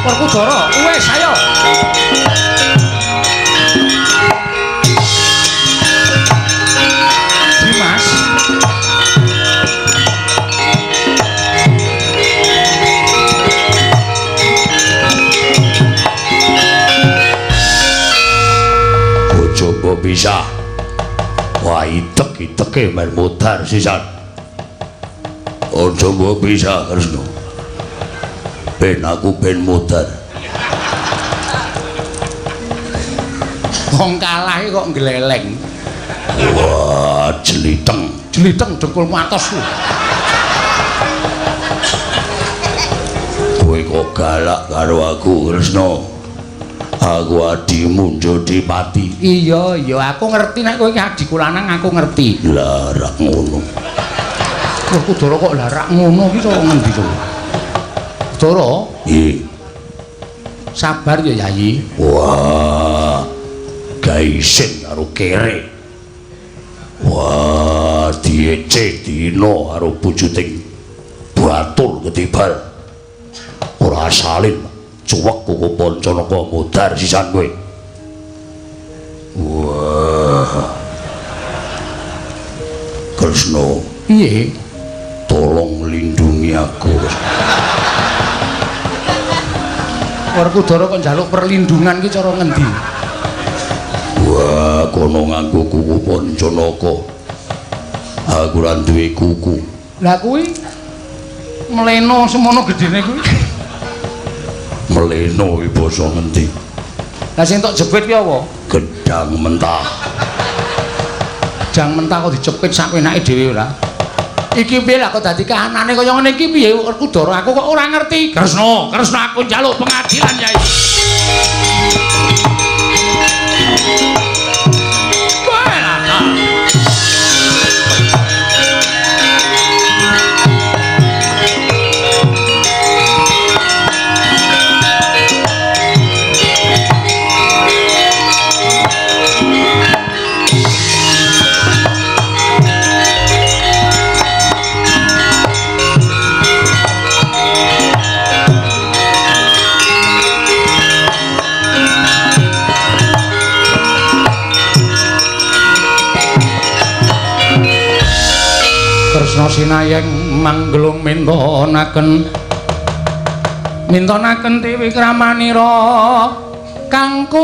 Werkudara, wis ayo. Dimas. Coba bisa. Wah, itek-iteke men mudhar sisan. Aja mbok bisa, Kresna. Ben aku ben mudhar. Wong kalah kok ngleleng. Wah, jeliteng. Jeliteng dengkulmu atos ku. Kowe kok galak karo aku, Kresna. Aku adimu Jodipati. Iya, iya, aku ngerti nek kowe iki adhiku lanang, aku ngerti. Lah rak ngono. Werkudara kok lah rak ngono iki cara ngendi to? Dara? Nggih. Sabar ya, Yayi. Wah. Gaisin karo kere. Wah, diece dina karo bujuting batur ketibal. Ora salin. Cuwek Koko Pancanaka mudhar sisan kowe. Wah. Kresna, piye? Tolong lindungi aku. Werkudara kok njaluk perlindungan ki cara ngendi? Wah, kono nganggo kuku Pancanaka. Aku ora duwe kuku. Lah kuwi mleno semono gedene kuwi. Mleno iki basa ngendi? Lah sing tok jepit ki apa? Gedang mentah. Gedang mentah kok dijepit sak enake dhewe ora? Iki piye lah kok dadi kahanane kaya ngene iki piye Werkudara? Aku kok ora ngerti. Kresna, Kresna aku njaluk pengadilan, Yai. Kresna sinayeng manggelung mintonaken mintonaken tiwikramanira kangku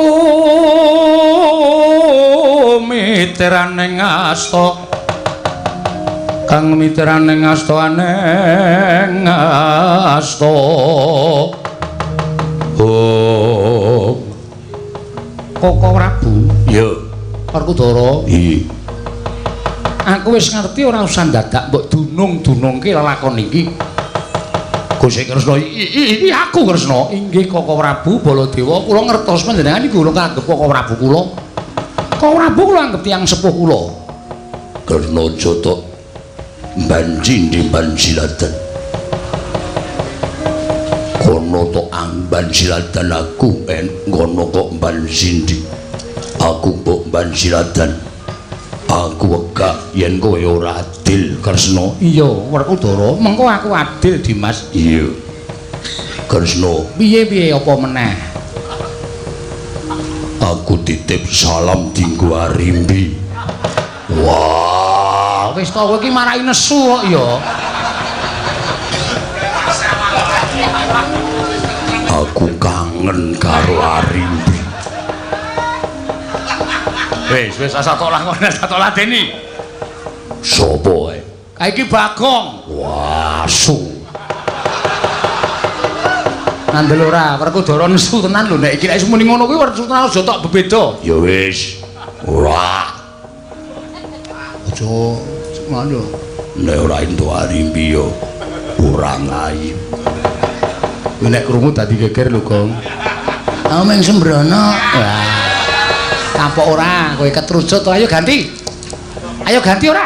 miteraning asta kang miteraning asta aneng asta. Oh Koko Prabu. Iya. Werkudara. Iya. Aku wis ngerti ora usah dadak mbok dunung-dunungke lelakon iki. Gusti Kresna, iki aku Kresna. Inggih Koko Prabu Baladewa, kula ngertos panjenengan iku kula anggep Koko Prabu kula. Koko Prabu kula anggep tiyang sepuh kula. Kresna jotok banji ndi banjiladan. Kono tok amban siladan aku en ngono kok banjindi. Aku mbok banjiladan. Aku wegah yen kowe ora adil Kresna. Iya, Werkudara, mengko aku adil Dimas. Iya. Kresna, piye-piye apa meneh? Aku titip salam dinggo Arimbi. Wah, wis to kowe iki marai nesu kok ya. Aku kangen karo Arimbi. Wis, wis asa tok lakon, asa tok ladeni. Sopo ae? Kae iki Bagong. Wah, asu. Ngandel ora, Werkudara nesu tenan lho nek iki nek muni ngono kuwi Werkudara aja tok bebeda. Ya wis. Ora. Aja ngono. Nek ora entuk Arimbi ya ora ngayu. Nek krungu dadi geger lho, Gong. Aku mung sembrono. Wah. Kapok ora, kowe ketrucut to. Ayo ganti. Ayo ganti ora?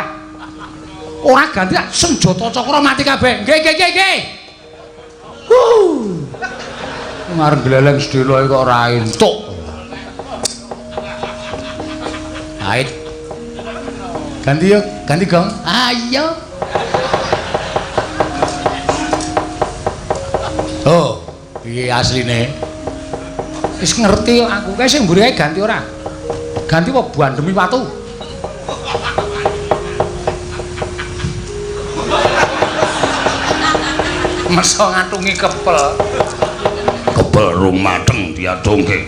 Ora ganti senjata cakra mati kabeh. Nggih, nggih, nggih, nggih. Huh. Ngarep gleleng sedhela kok ora entuk. Ait. Ganti yo, ganti Gong. Ayo. Oh, piye asline? Wis ngerti aku kae sing mburi kae ganti ora? Ganti apa bandemi watu? Meso ngatungi kepel. Kepel rung mateng diatungke.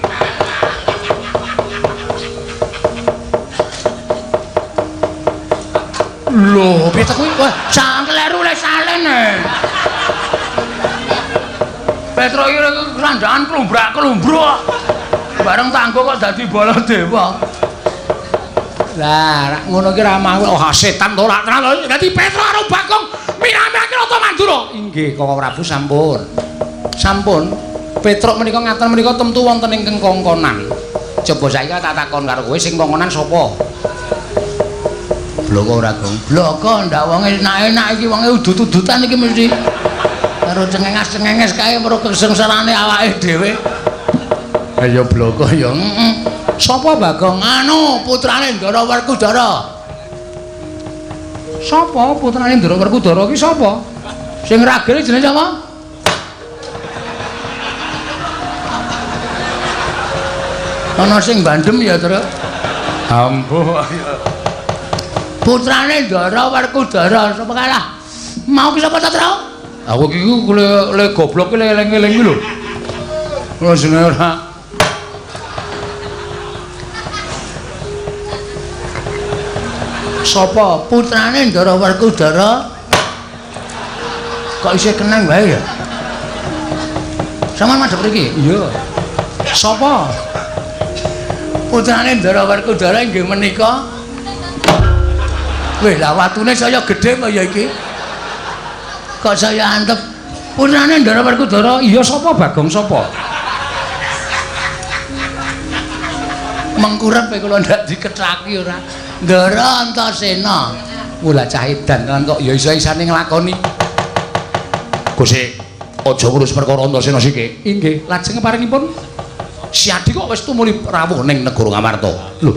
Lho, piye to kuwi? Wah, sak kleru le salene. Petro iki randaan klumbrak-klumbruk. Bareng tanggo kok dadi Baladewa. Lah, rak ngono iki ra mau. Oh, setan to rak tenan. Dadi Petro karo Bagong mirame-ake Rata Mandura. Inggih, Koko Prabu sampun. Sampun. Petruk menika ngaten menika temtu wonten ingkang kongkonan. Coba saiki tak takon karo kowe sing kongkonan sapa? Bloko ora, Gong? Bloko ndak wonge enak-enak iki wonge udut-udutan iki mesti. Karo cengenges-cengenges kae weruh kesengsarane awake dhewe. Ayo bloko ya. Heeh. Sapa Bagong? Anu, putrane Ndara Werkudara. Sapa putrane Ndara Werkudara ki sapa? Sing ragil jenenge sapa? Ana sing bandem ya, Tru. Ampuh. Putrane Ndara Werkudara sapa kalah? Mau ki sapa ta, Tru? Aku iki le goblok ki eling-eling ki lho. Ora jenenge ora. Sapa putrane Ndara Werkudara? Kok isih keneng wae ya? Sampeyan madhep mriki? Iya. Sapa? Putrane Ndara Werkudara inggih menika. Wih, lah watune saya gedhe kaya iki. Kok saya antep? Putrane Ndara Werkudara, iya sapa Bagong sapa? Mengkurep kula ndak dikethaki ora. Ndara Antasena. Mula cah edan tenan kok ya isa-isane nglakoni. Gusti, aja ngurus perkara Antasena siki. Inggih, lajeng paringipun Siadi kok wis tumuli rawuh ning negara Ngamarta. Lho.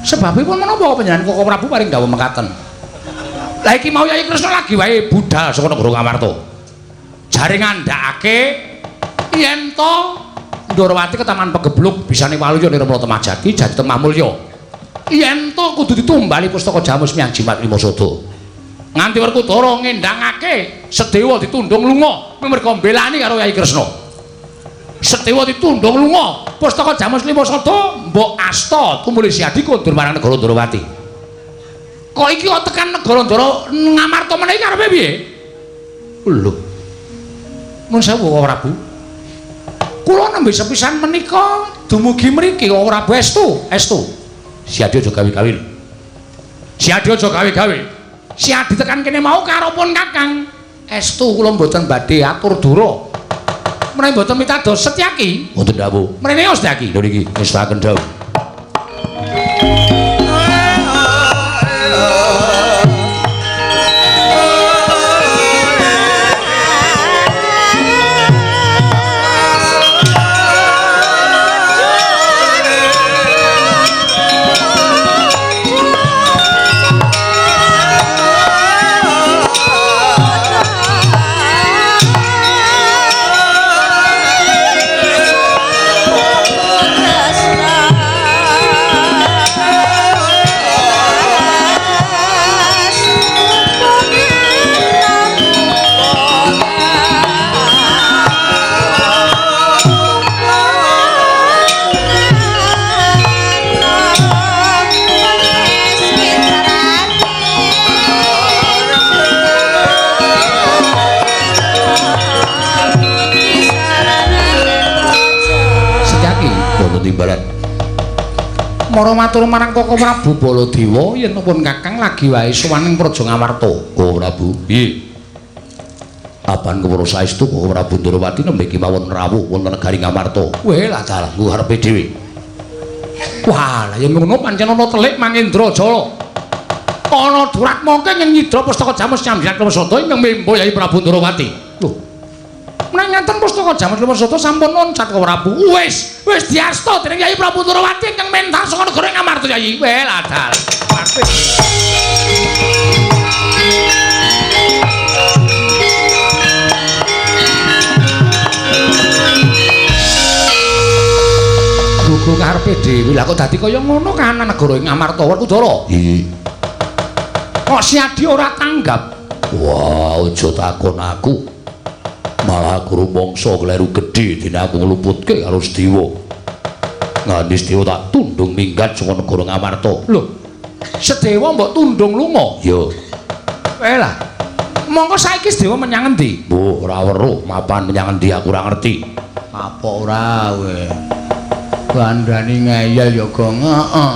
Sebabipun menapa panjenengan Koko Prabu paring dawuh mekaten? Lah iki mau Yayi Kresna lagi wae budal saka negara Ngamarta. Jare ngandhakake yen to Ndorowati ketaman pegebluk bisane waluya nirmala Temah Jati jadi Temah Mulya. Yen to kudu ditumbali pustaka Jamus Miang Jimat Lima Sada. Nganti Werkudara ngendangake Sedewa ditundung lunga merga mbelani karo Yai Kresna. Sedewa ditundung lunga, pustaka Jamus Lima Sada mbok asta tumuli Siadi kondur marang negara Ndrawati. Kok iki kok tekan negara Ndara Ngamarta menawi karepe piye? Lho. Mun sewu Prabu. Kula nembe sepisan menika dumugi mriki kok Prabu estu, estu. Siadi aja gawe-gawe. Siadi aja gawe-gawe. Siadi tekan kene mau karo pun Kakang. Estu kula mboten badhe atur dura. Menawi mboten mitados Setyaki. Wonten dawuh. Mrene Setyaki. Lho niki ngestaken dawuh. Mara matur marang Koko Prabu Baladewa yen pun Kakang lagi wae sowan ing Praja Ngamarta. Koko Prabu, piye? Apan kewara saestu Koko Prabu Ndrawati nembe kemawon rawuh wonten negari Ngamarta. Weh lah dalah nggo arepe dhewe. Wah, lah yen ngono pancen ana telik Mangendra Jala. Ana Duratmaka ing nyidra pustaka Jamus Nyambirat Klewasada ingkang membo Yai Prabu Ndrawati. Lho. Menawi ngaten pustaka Jamus Klewasada sampun loncat Koko Prabu. Wis, wis diasta dening Yai Prabu Ndrawati ingkang mentar saka negara Ngamarta Yai. Weh lah dalah. Gugu karepe dhewe. Lah kok dadi kaya ngono kahanan negara ing Ngamarta Werkudara? Iya. Kok Siadi ora tanggap? Wah, aja takon aku. Malah aku rumangsa kleru gedhe dene aku ngluputke karo Sedewa. Nganti Sedewa tak tundung minggat saka negara Ngamarta. Lho, Sedewa mbok tundung lunga? Ya. Eh lah. Mongko saiki Sedewa menyang endi? Mbuh, ora weruh mapan menyang endi aku ora ngerti. Apa ora kowe? Bandani ngeyel ya, Gong. Heeh.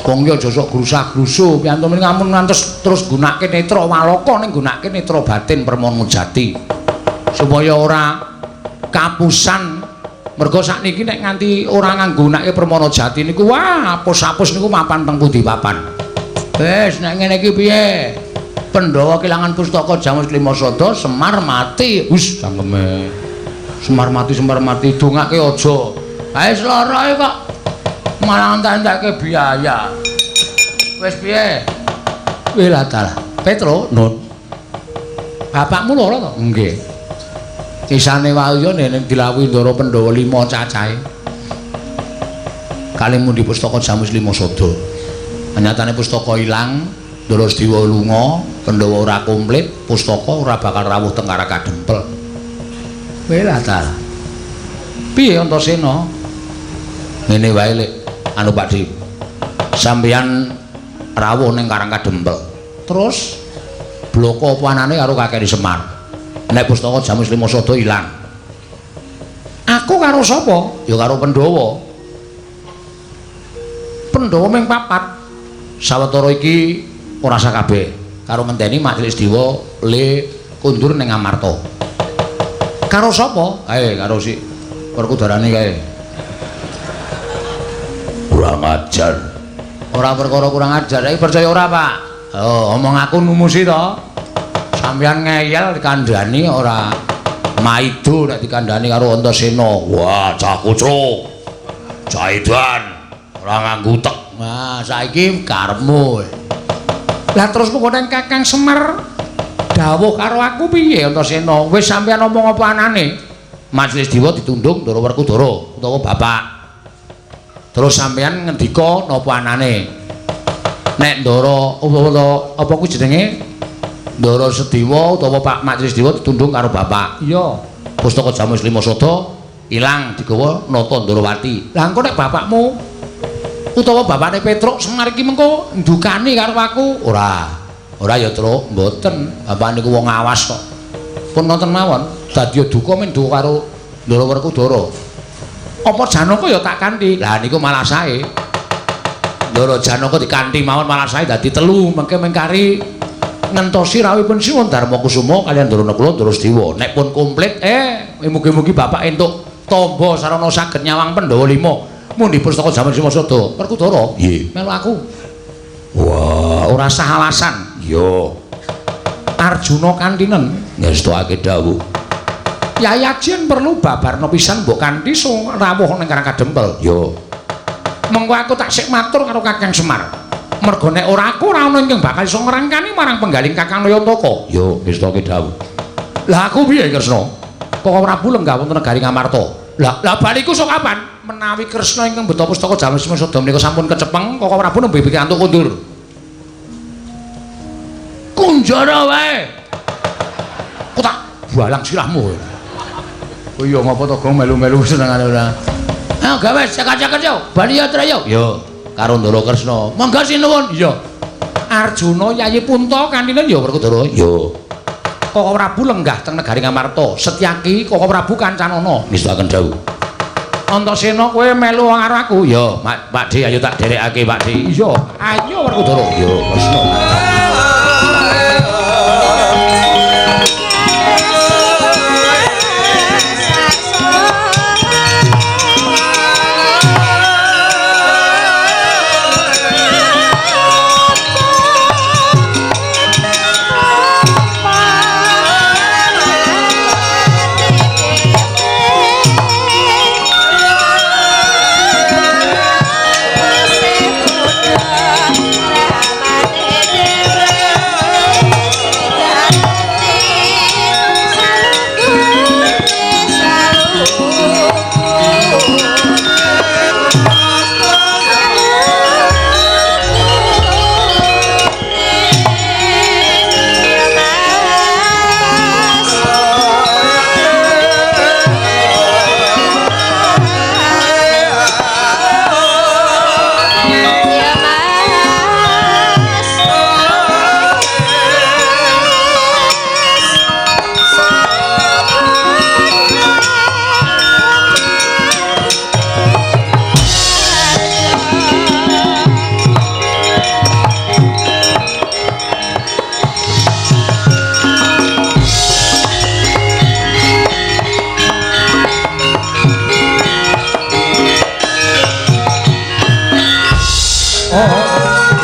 Wong ki aja sok grusah-grusuh, piyantu ngamun ngantos terus gunake netra waloka ning gunake netra batin Permana Jati. Supaya ora kapusan. Mergo sakniki nek nganti ora nganggunake Permana Jati niku wah apus-apus niku mapan teng pundi papan. Wis nek ngene iki piye? Pandhawa kelangan pustaka Jamus Lima Sada, Semar mati. Wis cangkeme. Semar mati, Semar mati dongake aja. Wis lara kok. Malah entek-entekke biaya. Wis piye? Wis lah dalah. Petro, Nun. Bapakmu lara to? Nggih. Isane wae nek dilawuhi Ndara Pandhawa 5 cacahe. Kali mundi pustaka Jamus Lima Sada. Nyatane pustaka ilang, Ndara Sedewa lunga, Pandhawa ora komplit, pustaka ora bakal rawuh teng Karakadempel. Wis lah dalah. Piye Antasena? Ngene wae lek anu Pak Di. Sampeyan rawuh ning Karangkadempel. Terus bloko apa anane karo Kakek Semar. Nek pustaka Jamus Lima Sada ilang. Aku karo sapa? Ya karo Pandhawa. Pandhawa ming papat. Sawetara iki ora sakabeh. Karo ngenteni Mak Cilik Sedewa le kondur ning Ngamarta. Karo sapa? Kae karo si Werkudarane kae. Kurang ajar. Ora perkara kurang ajar, iki percaya ora, Pak? Oh, omong aku numusi to. Sampeyan ngeyel dikandhani ora maido nek dikandhani karo Antasena. Wah, cah kucuk. Cah edan, ora nganggo utek. Nah, saiki karepmu. Lah terus pokoke Kakang Semar dawuh karo aku piye Antasena? Wis sampeyan omong apa anane? Majelis Dewa ditundung Ndara Werkudara utawa bapak. Terus sampeyan ngendika napa anane? Nek Ndara apa kuwi jenenge? Ndara Sedewa utawa Pak Makcri Sedewa ditundung karo bapak. Iya. Pustaka Jamus Lima Sada ilang digawa Nata Ndarawati. Lah engko nek bapakmu utawa bapakne Petruk Semar iki mengko ndukani karo aku. Ora. Ora ya, Truk, mboten. Bapak niku wong awas kok. Pun nonton mawon, dadi duka men duka karo Ndara Werkudara. Apa Janaka ya tak kanthi? Lah niku malah sae. Ndara Janaka dikanthi mawon malah sae dadi telu, mengke mengkari ngentosi rawuhipun Sinuwun Darma Kusuma kaliyan Ndara Nakula Ndara Sedewa. Nek pun komplit, mugi-mugi bapak entuk tamba sarana saged nyawang Pandhawa 5. Mundi pustaka Jaman Sima Sada. Werkudara, nggih, melu aku. Wah, ora sah alasan. Iya. Arjuna kantinen ngestokake dawuh. Yai Aji perlu babarna pisan mbok kanthi rawuh ning Karang Kadempel. Iya. Mengko aku tak sik matur karo Kakang Semar. Merga nek ora aku ora ana ingkang bakal iso ngrangkani marang penggaling Kakang Nayantaka. Iya, ngestokake dawuh. Lah aku piye Kresna? Koko Prabu lenggah wonten negari Ngamarta. Lah, lah baliku sok kapan? Menawi Kresna ingkang beto pustaka Jamus Sada menika sampun kecepeng, Koko Prabu nembe pikantuk kondur. Kunjara wae. Ku tak balang sirahmu. Oh iya ngapa to Gong melu-melu senengane ora. Ayo gawe cekak-cekak yo, bali ya Trayo. Yo, karo Ndara Kresna. Monggo sinuwun. Iya. Arjuna Yayi Punta kantine ya Werkudara. Yo. Koko Prabu lenggah teng negari Ngamarta. Setyaki Koko Prabu kancanana. Ngestokaken dawuh. Antasena kowe melu karo aku. Ya, Pak Dhe ayo tak derekake Pak Dhe. Iya, ayo Werkudara. Iya, Kresna.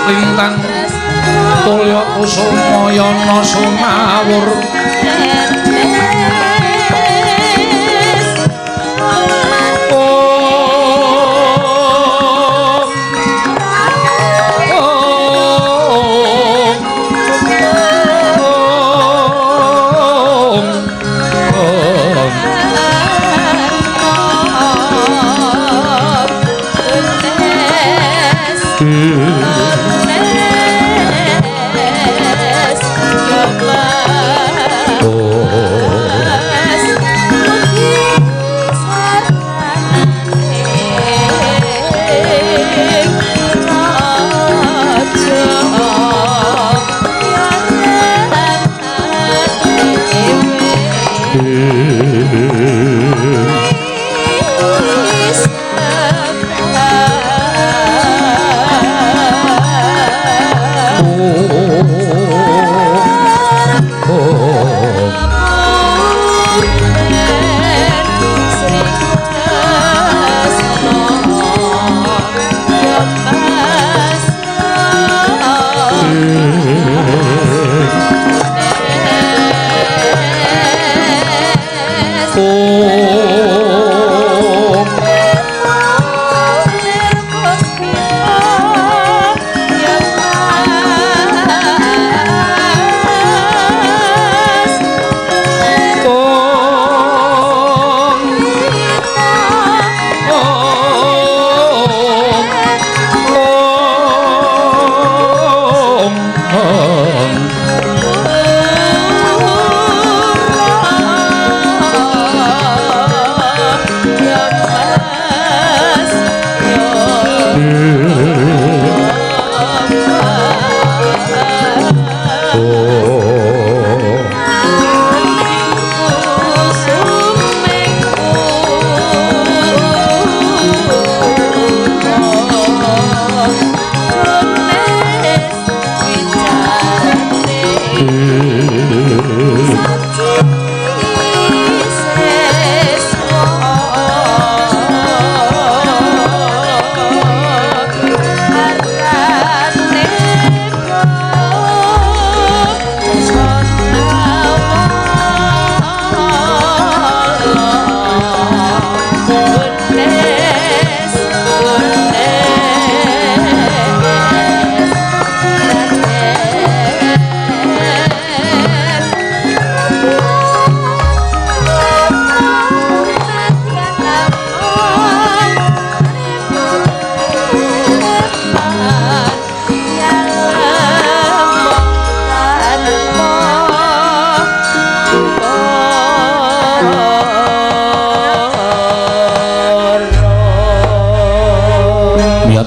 Lintang tulya kusumayana sumawur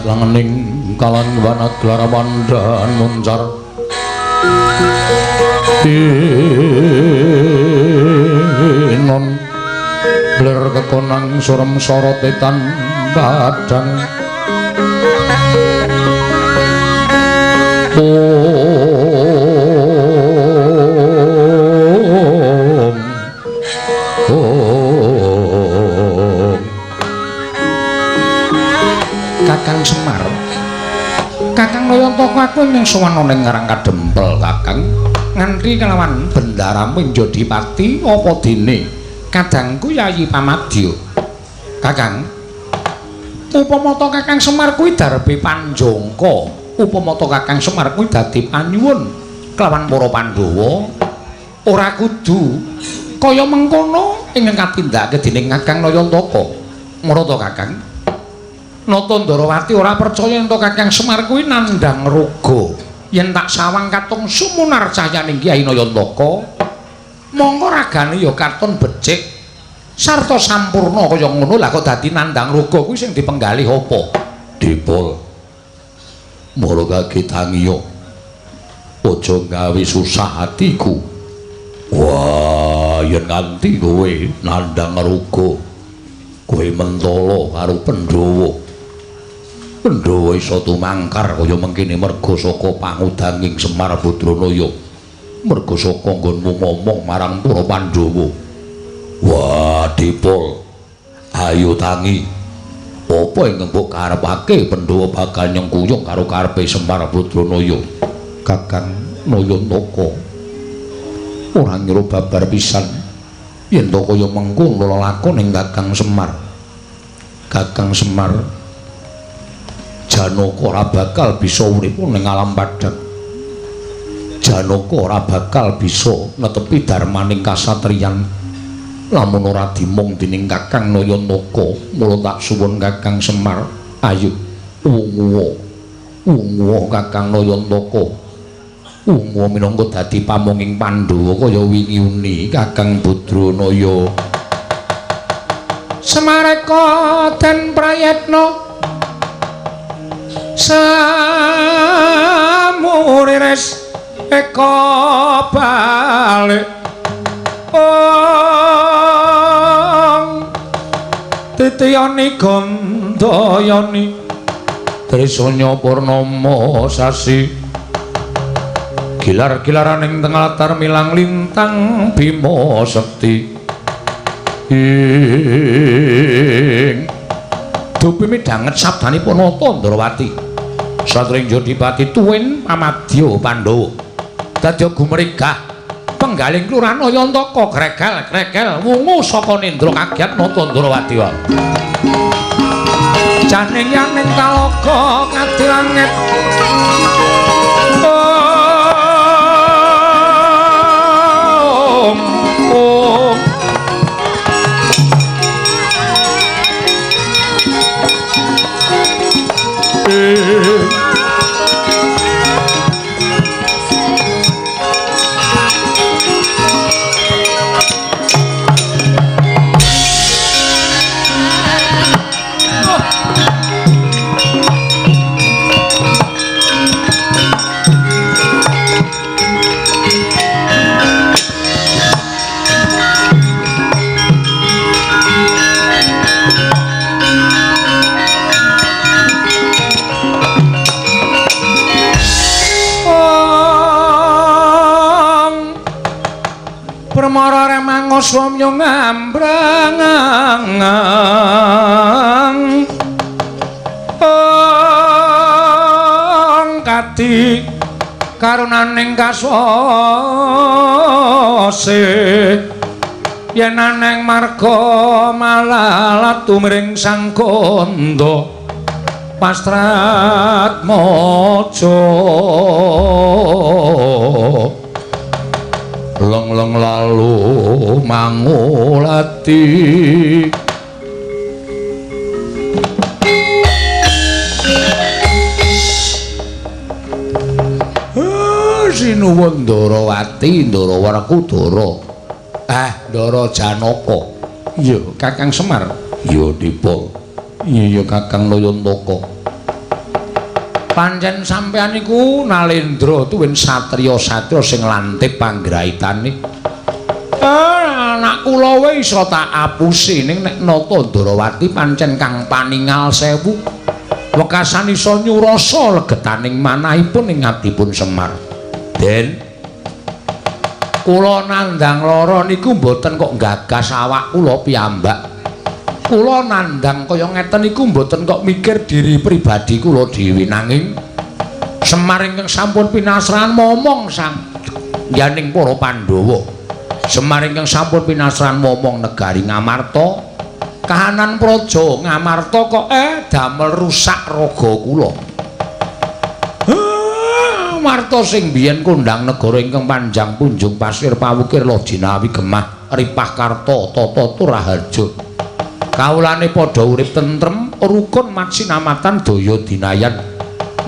Langening kalan wana gelar wandan muncar tinon lir kekonang surem sorot etan padang om om. Kakang Semar, Kakang Nayantaka, aku ing sowan ning Karang Kadempel Kakang, nganti kelawan bendaramu Njodipati apa dene kadangku Yayi Pamadya. Kakang, upama ta Kakang Semar kuwi darbe panjangka, upama ta Kakang Semar kuwi dadi panyuwun kelawan para Pandhawa, ora kudu kaya mengkono ingkang katindakake dening Kakang Nayantaka. Marata Kakang Nata Ndarawati ora percaya yen Kakang Semar kuwi nandhang raga. Yen tak sawang katon sumunar cahyaning Kyai Nayantaka, mongko ragane ya katon becik sarta sampurna kaya ngono. Lah kok dadi nandhang raga kuwi sing dipenggalih apa? Dipol. Mara kagetangiya. Aja gawe susah atiku. Wah, yen nganti kowe nandhang raga, kowe mentala karo Pandhawa. Pandhawa iso tumangkar kaya mengkene merga saka pangudanging Semar Badranaya, merga saka nggonmu ngomong marang para Pandhawa. Wah, Dipol, ayo tangi. Apa ingkang mbok karepake Pandhawa bakal nyengkuyung karo karepe Semar Badranaya? Kakang Nayantaka ora ngira babar pisan yen to kaya mengkono lelakoning Kakang Semar. Kakang Semar Janaka ora bakal bisa urip ning alam padhang. Janaka ora bakal bisa netepi darmaning kasatriyan lamun ora dimong dening Kakang Nayantaka. Mula tak suwun Kakang Semar, ayo wunguwa. Wunguwa Kakang Nayantaka. Wunguwa minangka dadi pamonging Pandhawa kaya wingi uni Kakang Badranaya. Semareka den prayetna samurires eka balik ong titiyani gandayani trisanya purnama sasi gilar-gilaraning tengah latar milang lintang bima sekti ing dupi midhanget sabdanipun Nata Ndrawati Satring Jodipati tuwin pamadya Pandhawa dadya gumregah penggaling kelurahan Nayantaka gregal-gregal wungu saka nendra kagiat Nata Ndrawati. Janing yaning talaga ngadi langit om om Permara remangoswamya ngambrang kadi karunaning kaswase yen aneng marga malalat tumring Sang Kandha pastrat maja leng-leng lalu mangulati. Sinuwun Ndarawati, Ndara Werkudara. Ndara Janaka. Iya, Kakang Semar. Iya, Dipa. Iya, Kakang Nayantaka. Pancen sampeyan niku Nalendra tuwin satriya-satriya sing lantip panggraitane. Anak kula wae iso tak apusi ning nek nata Ndarawati pancen kang paningal sewu. Wekasan iso nyurasa legetaning manahipun ing abdipun Semar. Den, kula nandhang lara niku mboten kok gagas awak kula piyambak. Kula nandhang kaya ngeten niku mboten kok mikir diri pribadi kula dhewe, nanging Semar ingkang sampun pinasrahan momong sang yaning para Pandhawa. Semar ingkang sampun pinasrahan momong negari Ngamarta, kahanan praja Ngamarta kok damel rusak raga kula. Ngamarta sing biyen kondhang negara ingkang panjang punjung pasir pawukir lojinawi gemah ripah karta tata turaharja. Kawulane padha urip tentrem rukun matsinamatan daya dinayan.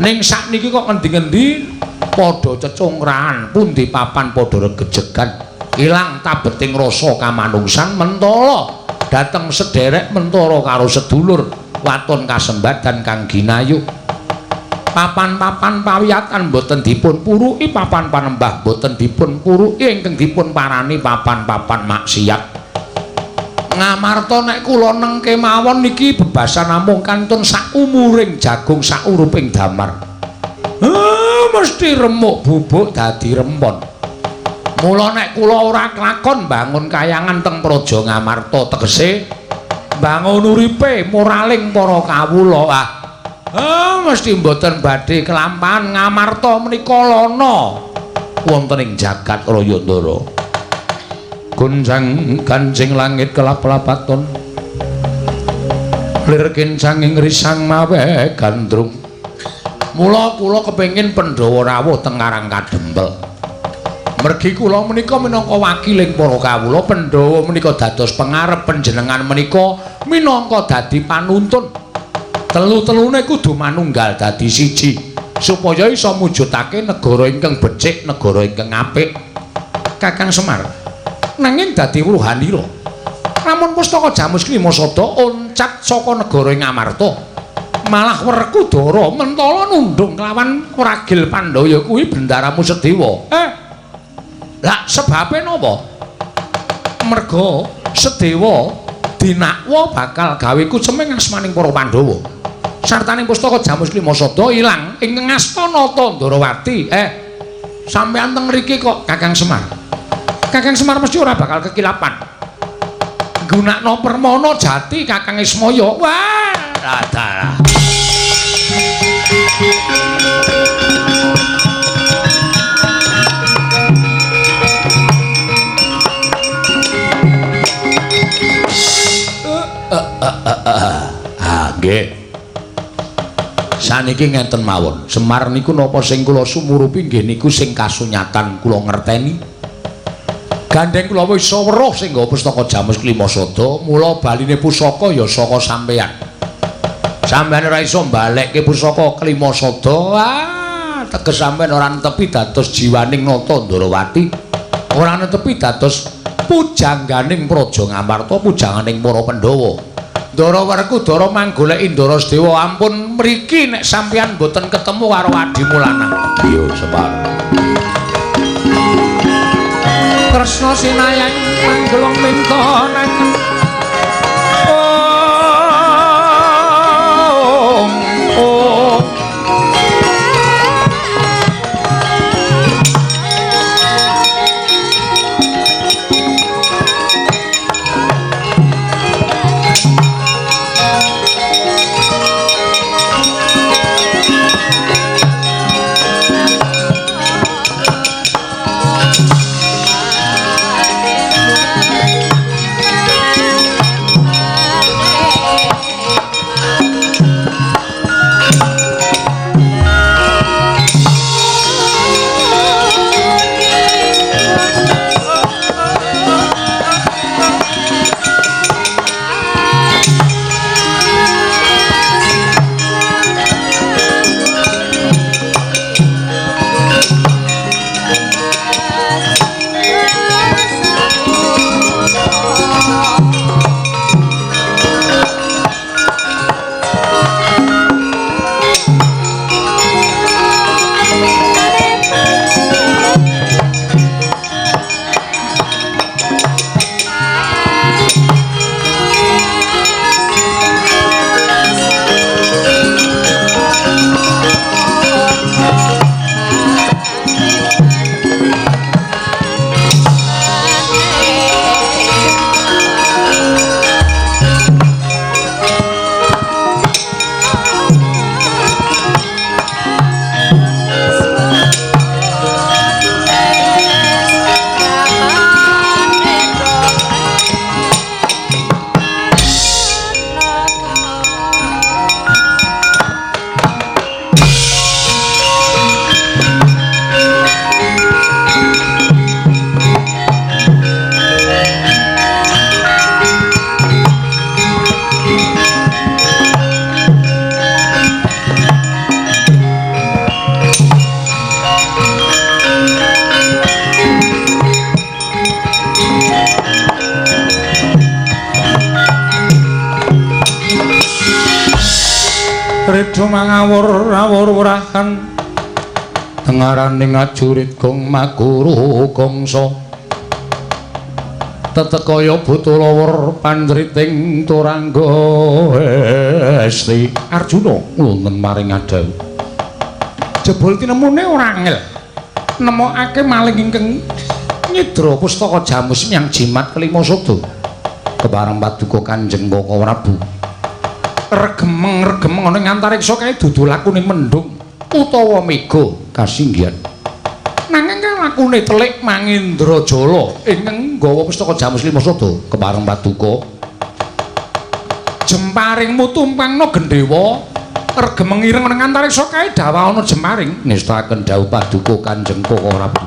Ning sakniki kok ngendi-ngendi padha cecungkrahan, pundi papan padha regejegan, ilang tabeting rasa kamanungsan mentala dhateng sederek mentara karo sedulur waton kasembadan kang ginayu. Papan-papan pawiyatan boten dipun puruki, papan panembah boten dipun puruki, ingkang dipun parani papan-papan maksiat. Ngamarta nek kula nengke mawon niki bebasan namung kantun saumuring jagung sauruping damar. Mesti remuk bubuk dadi rempon. Mula nek kula ora klakon bangun kayangan teng Praja Ngamarta, tegese bangun uripe moraling para kawula. Mesti mboten badhe kelampahan Ngamarta menika lana wonten ing jagat raya Ndara. Gonjang kancing langit kelap-lapaton, lir kincanging risang mawe gandrung. Mula kula kepengin Pandhawa rawuh teng Karang Kadempel. Mergi kula menika minangka wakiling para kawula, Pandhawa menika dados pengarep, panjenengan menika minangka dadi panuntun. Telu-telune kudu manunggal dadi siji supaya iso mujudake negara ingkang becik, negara ingkang apik. Kakang Semar, nanging dadi wuruhanira lamun pustaka Jamus Klimasada oncat saka negara Ngamarta, malah Werkudara mentala nundung kelawan ragil Pandhaya kuwi bendaramu Sedewa. Lah sebabe napa? Merga Sedewa dinakwa bakal gawe kuceming asmaning para Pandhawa. Sartaning pustaka Jamus Klimasada ilang ing ngasta Nata Ndarawati. Sampeyan teng mriki kok Kakang Semar. Kakang Semar mesti ora bakal kekilapan. Gunakno permana jati Kakang Ismaya. Wah, dalah. Nggih. Saniki ngenten mawon. Semar niku napa sing kula sumurupi nggih niku sing kasunyatan kula ngerteni. Gandeng kula wis iso weruh sing nggawa pustaka Jamus Klimasada, mula baline pusaka ya saka sampeyan. Sampeyan ora iso mbalekke pusaka Klimasada. Teges sampeyan ora netepi dados jiwaning Nata Ndarawati. Ora netepi dados pujangganing Praja Ngamarta, pujangganing para Pandhawa. Ndara Werkudara manggoleki Ndara Sedewa, ampun mriki nek sampeyan mboten ketemu karo adimu lanang. Iya, Semar. Kresna sinayan manggelung minta naken. Om. Redo mangawur awur wurahan tengaraning ajurit gong maguru gongso tetekaya buta lawur pandriting turangga esti. Arjuna wonten maring adhaw jebul tinemune ora angel nemokake maling ingkang nyidra pustaka jamus yang jimat kelima sada kepareng paduka Kanjeng Kaka Prabu. Regemeng-regemeng ana ing antariksa kae dudu lakune mendung utawa mega kasinggihan, nanging kang lakune telik Mangendrajala ingkang nggawa pustaka jamus lima sada kepareng paduka jemparing mutumpangna gendhewa regemeng ireng ana ing antariksa kae dawa ana jemparing ngestakaken dawuh paduka Kanjeng Kaka Prabu.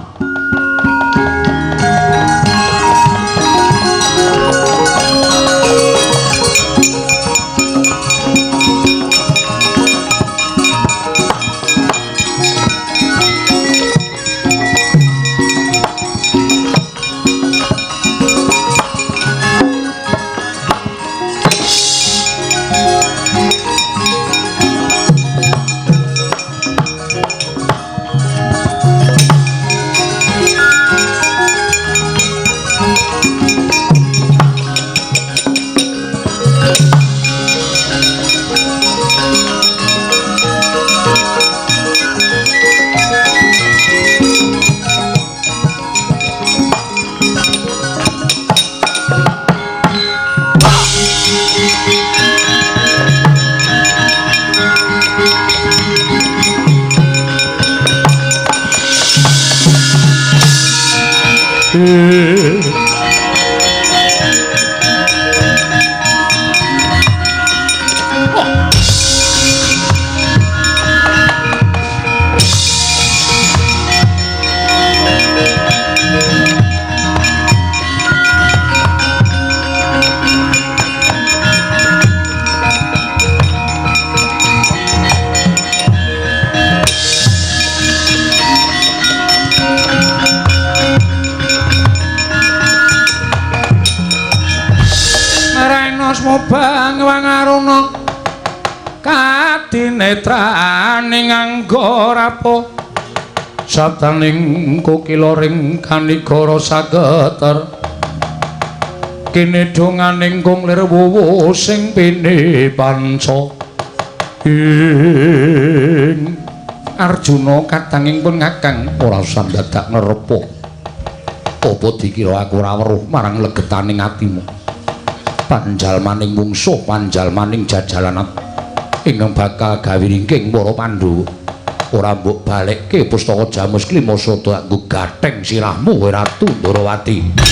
Kanetraning anggarapo sabdaning kokila ring kanigara sageter kene donganing kung lir wuwu sing pini panca ing Arjuna kadanging pun ngakang ora usah dadak ngerepo apa dikira aku ora weruh marang legetaning atimu panjalmaning mungsuh panjalmaning jajalan ingkang bakal gawe ringking para Pandhawa. Ora mbok balekke pustaka jamus klima sada nggo gatheng sirahmu Ratu Ndorowati.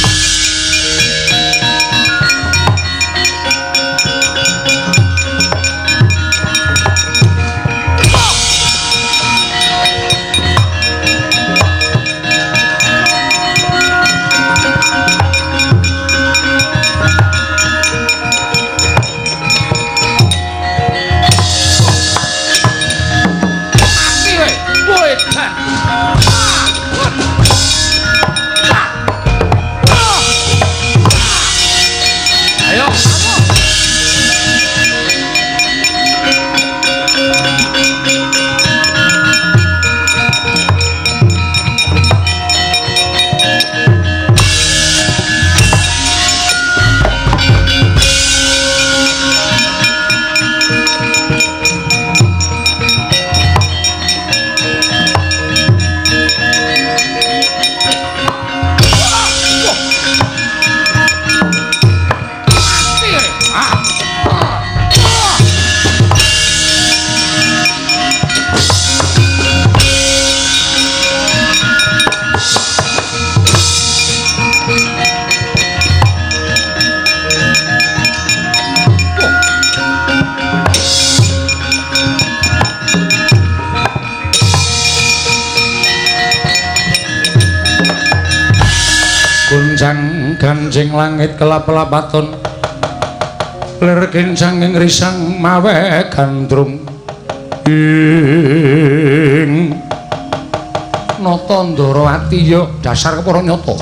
Gonjang ganjing langit kelap-lapaton lir kincang ing risang mawe gandrung ing nata Ndorowati ya dasar kepara nyata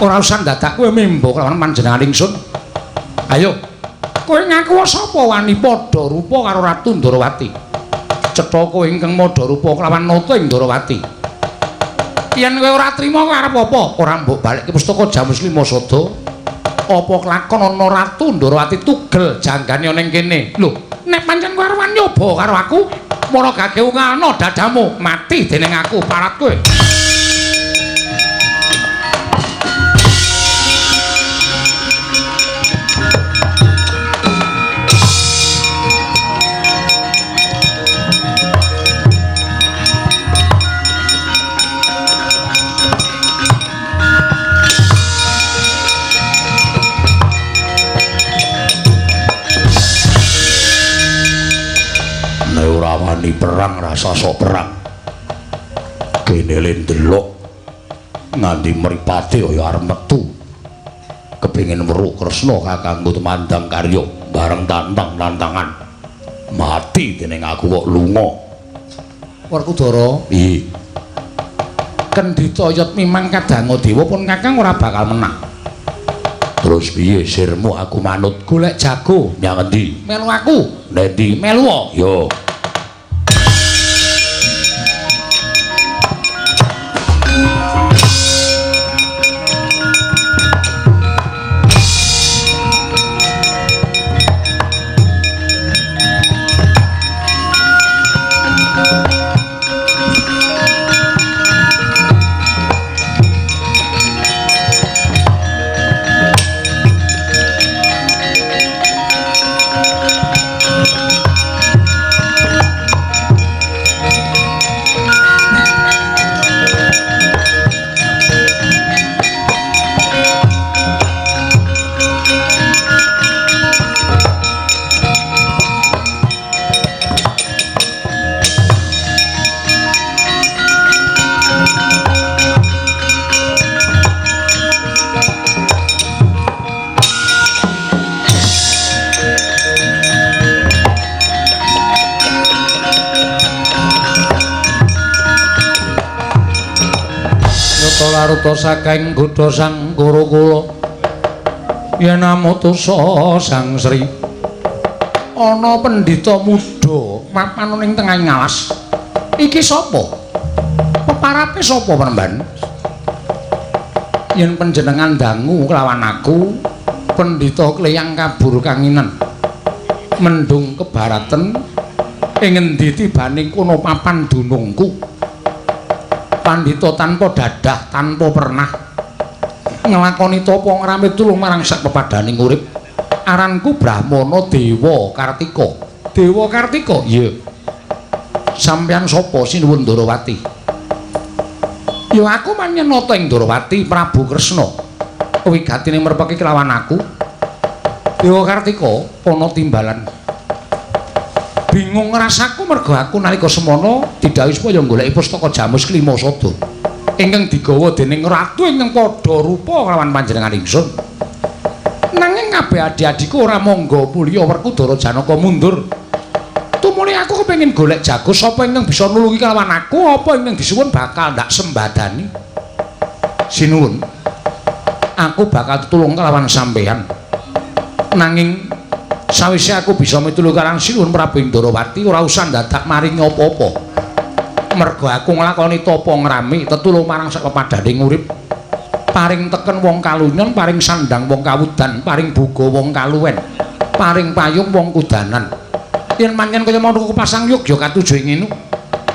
ora usah dadak kowe membo kelawan panjenengan ingsun. Ayo Kowe ngaku sapa wani padha rupa karo Ratu Ndorowati? Cetha kowe ingkang madha rupa kelawan nata ing Ndorowati. Yen kowe ora trima kowe arep apa? Ora mbok balekke pustaka Jamus Lima Sada. Apa kelakon ana Ratu Ndorowati tugel janggane ana ing kene? Lho, nek pancen kowe arep nyoba karo aku, mara gage ungalno dadamu, mati dening aku parat kowe. Wani perang rasa sok perang. Kene le ndelok nganti mripate kaya arep metu. Kepengin weruh Kresna kakangku tumandang karya bareng tantang-tantangan. Mati dening aku kok lunga. Werkudara, piye? Kendhita yat mimang kadanga dewa pun kakang ora bakal menang. Terus piye sirmu aku manut golek jago nyang endi? Melu aku. Nendi? Melu. Yo. Laruta saking godha sang Gurukula yen amutusa Sang Sri ana pendhita muda mapan ning tengahing alas. Iki sapa? Peparape sapa Premban? Yen panjenengan dangu kelawan aku, pendhita kleyang kabur kanginen mendung kebaraten ing ngendi tibaning kono papan dunungku. Pandhita tanpa dadah, tanpa pernah nglakoni tapa ngramit tulung marang sak pepadaning urip. Aranku Brahmana Dewa Kartika. Dewa Kartika? Iya. Sampeyan sapa sinuwun Ndorowati? Ya aku manyenata ing Ndorowati Prabu Kresna. Wigatine merpeki kelawan aku. Dewa Kartika ana timbalan. Bingung rasaku mergo aku nalika semana didhawuhi supaya goleki pustaka Jamus Klima Sada ingkang digawa dening ratu ingkang padha rupa kelawan panjenengan ingsun. Nanging kabeh adi-adiku ora mangga mulya Werkudara Janaka mundur. Tumuli aku kepengin golek jago sapa ingkang bisa nulungi kelawan aku, apa ingkang disuwun bakal ndak sembadani. Sinuwun, aku bakal tetulung kelawan sampeyan. Nanging sawise aku bisa mitulu karo Sinuwun Prabu Ndorowati ora usah dadak maringi apa-apa. Mergo aku nglakoni tapa ngrami tetulung marang sak pepadaning urip. Paring teken wong kalunyon, paring sandang wong kawudan, paring boga wong kaluwen, paring payung wong kudanan. Yen pancen kaya ngono kepasang yogya katuju ing ngene,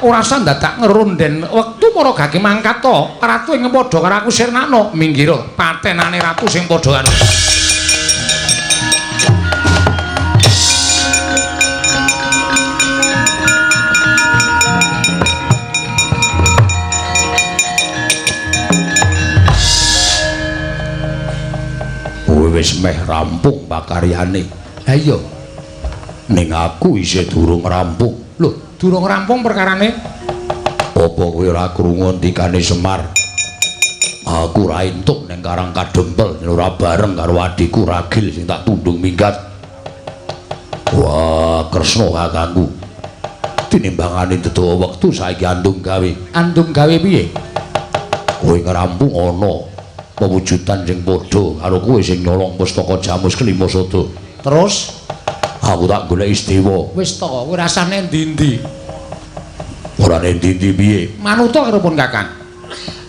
ora usah dadak ngerunden wektu para gage mangkat to. Ratu ing padha karo aku sirnakno, minggir patenane ratu sing padha karo. Wis meh rampung pakaryane. Ha iya. Ning aku isih durung rampung. Lho, durung rampung perkarane? Apa kowe ora krungu ndikane Semar? Aku ora entuk ning Karang Kadempel ora bareng karo adhiku Ragil sing tak tundung minggat. Wah, Kresna kakangku. Tinimbangane dedawa wektu saiki andung gawe. Andung gawe piye? Kowe ngrampung ana pewujudan sing padha karo kowe sing nyolong pustaka Jamus Klima Sada. Terus Aku tak golek Istiwa. Wis to, kowe rasane endi-endi? Ora endi-endi piye? Manuta karo pun Kakang.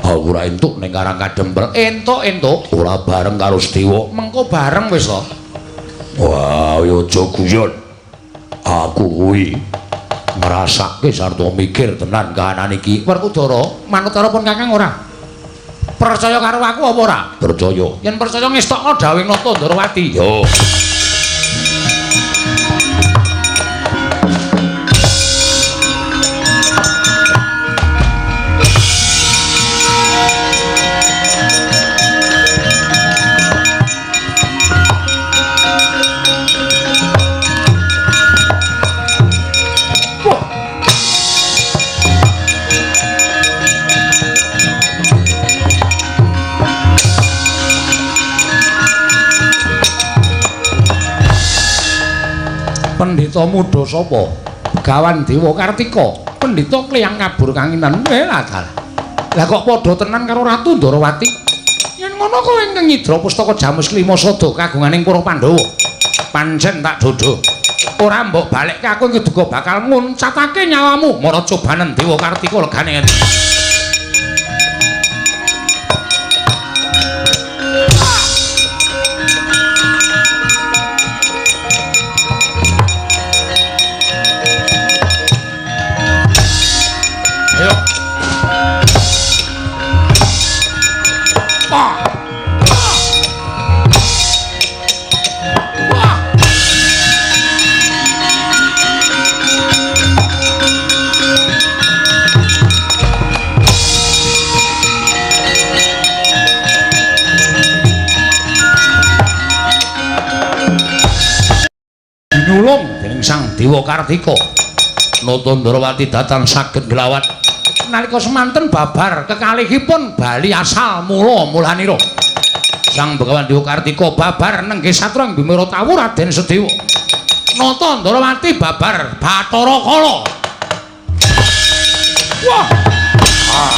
Aku ora entuk ning Karang Kadempel. Entuk-entuk. Ora bareng karo Setiwa. Mengko bareng wis to. Wah, ya aja guyon. Aku kuwi ngrasake sarta mikir tenan kahanan iki. Werkudara, manut karo pun Kakang ora? Percaya karo aku apa ora? Percaya. Yen percaya ngestokno dawuhing Nata Ndorowati. Yo. Pendhita muda sapa? Begawan Dewa Kartika. Pendhita kliyang kabur kanginan. Lah dalah. Lah kok padha tenan karo Ratu Ndorowati? Yen ngono kowe ingkang nyidra pustaka Jamus Klima Sada kagunganing para Pandhawa. Pancen tak dodho. Ora mbok balekke aku keduga bakal nguncatake nyawamu. Mara cobanen Dewa Kartika legane ngendi? Dinulung dening Sang Dewa Kartika. Nata Ndorowati datan saged nglawat. Nalika semanten babar kekalihipun bali asal mula mulanira. Sang Begawan Dewa Kartika babar nenggih satrang Bimara Tawu Raden Sedewa. Nata Ndorowati babar Bathara Kala. Wah. Ah.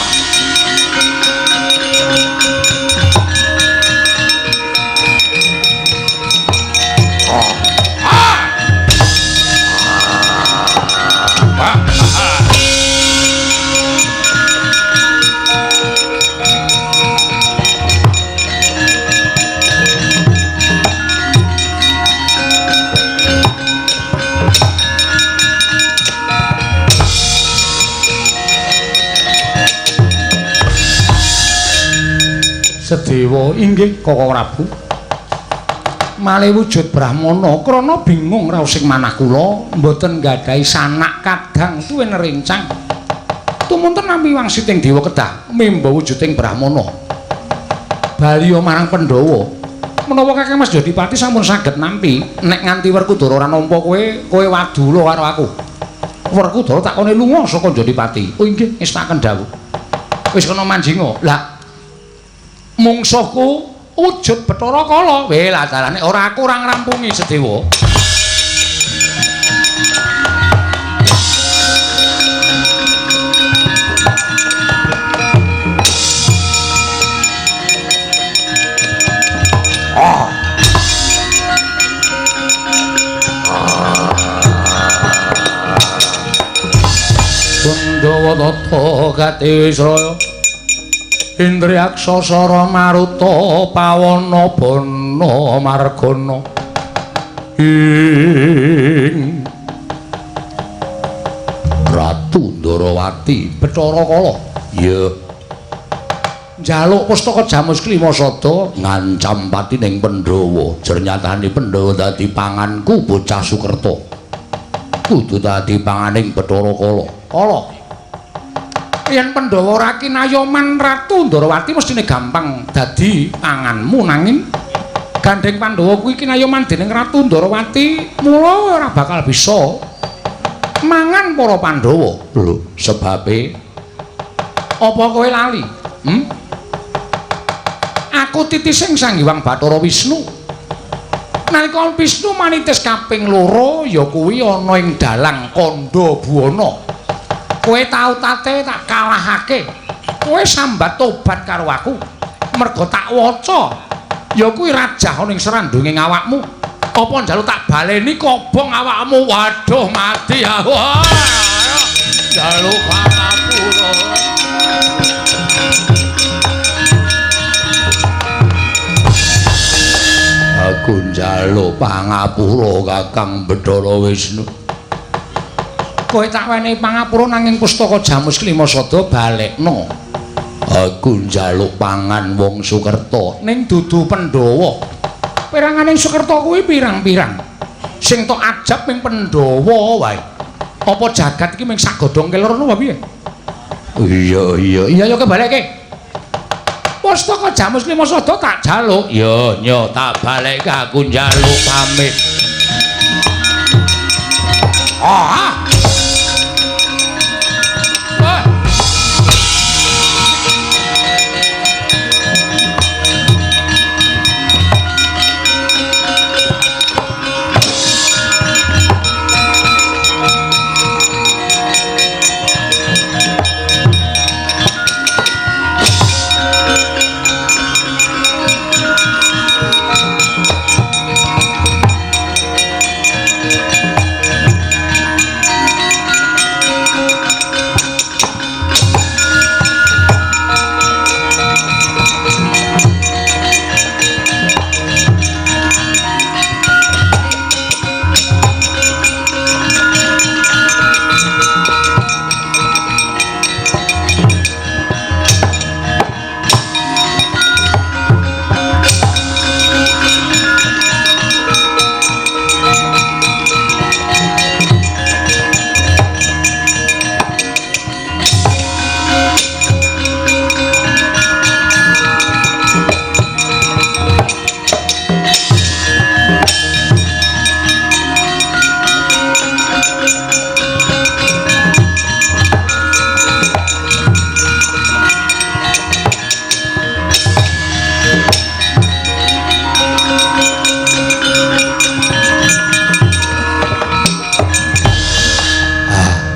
Sedewa inggih Kaka Prabu. Malih wujud Brahmana krana bingung raosing manah kula mboten nggadahi sanak kadang tuwin rencang. Tumunten nampi wangsiting dewa kedah mimba wujuding Brahmana. Baliya marang Pandhawa. Menawa Kakang Mas Jodipati sampun saged nampi, nek nganti Werkudara ora nampa kowe, kowe wadula karo aku. Werkudara takone lunga saka Jodipati. Oh inggih, ngestakaken dawuh. Wis kena manjinga. Lah mungsuhku wujud Bathara Kala. Weh lah dalane ora aku ora ngrampungi Sedewa. Ah. Pandhawa tata katiwisraya Indriyaksa sara maruta pawana bana margana ing Ratu Ndorowati Bathara Kala. Iya. Njaluk pustaka Jamus Klima Sada ngancam patining Pandhawa. Jernyatane Pandhawa dadi panganku bocah Sukerta. Kudu dadi panganing Bathara Kala. Kala. Yen Pandhawa ora kinayoman Ratu Ndorowati mestine gampang dadi panganmu, nanging gandeng Pandhawa kuwi kinayoman dening Ratu Ndorowati mula ora bakal bisa mangan para Pandhawa. Lho, sebabe apa kowe lali? Aku titising Sang Hyang Bathara Wisnu. Nalika Wisnu manitis kaping loro ya kuwi ana ing dalang Kandha Buwana. Kowe tau tate tak kalahake. Kowe sambat tobat karo aku. Merga tak waca ya kuwi rajah ana ing srandunge awakmu. Apa njaluk tak baleni kobong awakmu? Waduh mati aku. Njaluk pangapura. Aku njaluk pangapura Kakang Bathara Wisnu. Kowe tak wenehi pangapura nanging pustaka Jamus Klima Sada balekno. Aku njaluk pangan wong Sukerta ning dudu Pandhawa. Peranganing Sukerta kuwi pirang-pirang. Sing tok ajab ming Pandhawa wae. Apa jagat iki ming sak godhong kelor ngono apa piye? Iya iya iya ya kebalekke. Pustaka Jamus Klima Sada tak jaluk. Ya nyo tak balekke aku njaluk pamit. Ah.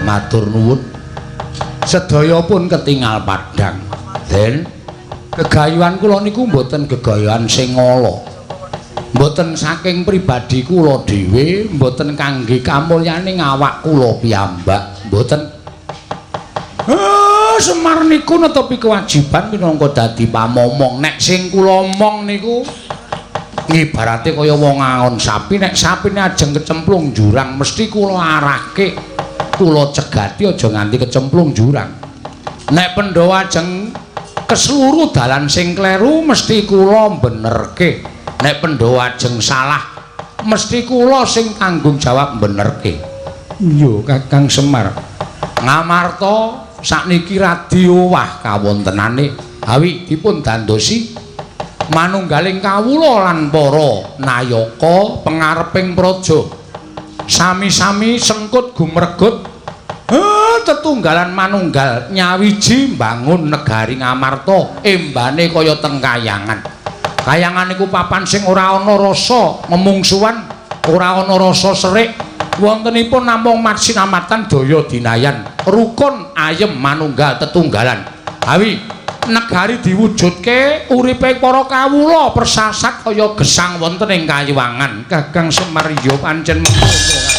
Matur nuwun. Sedaya pun ketingal padhang. Den, gegayuhan kula niku mboten gegayuhan sing ala. Mboten saking pribadi kula dhewe, mboten kangge kamulyaning awak kula piyambak, mboten. Semar niku netepi kewajiban minangka dadi pamomong. Nek sing kula omong niku ngibarate kaya wong angon sapi, nek sapine ajeng kecemplung jurang mesti kula arahke. Kula cegati aja nganti kecemplung jurang. Nek Pandhawa ajeng keseluruh dalan sing kleru mesti kula benerke. Nek Pandhawa ajeng salah mesti kula sing tanggung jawab benerke. Iya Kakang Semar. Ngamarta sakniki radi owah kawontenane. Awi dipun dandosi manunggaling kawula lan para nayaka pengareping praja. Sami-sami sengkut gumregut tetunggalan manunggal nyawiji mbangun negari Ngamarta embane kaya teng kayangan. Kayangan iku papan sing ora ana rasa memungsuhan, ora ana rasa serik, wontenipun namung maksinamatan daya dinayan, rukun ayem manunggal tetunggalan. Awi negari diwujudke uripe para kawula persasat kaya gesang wonten ing kayiwangan. Kakang Semar ya pancen mengkono.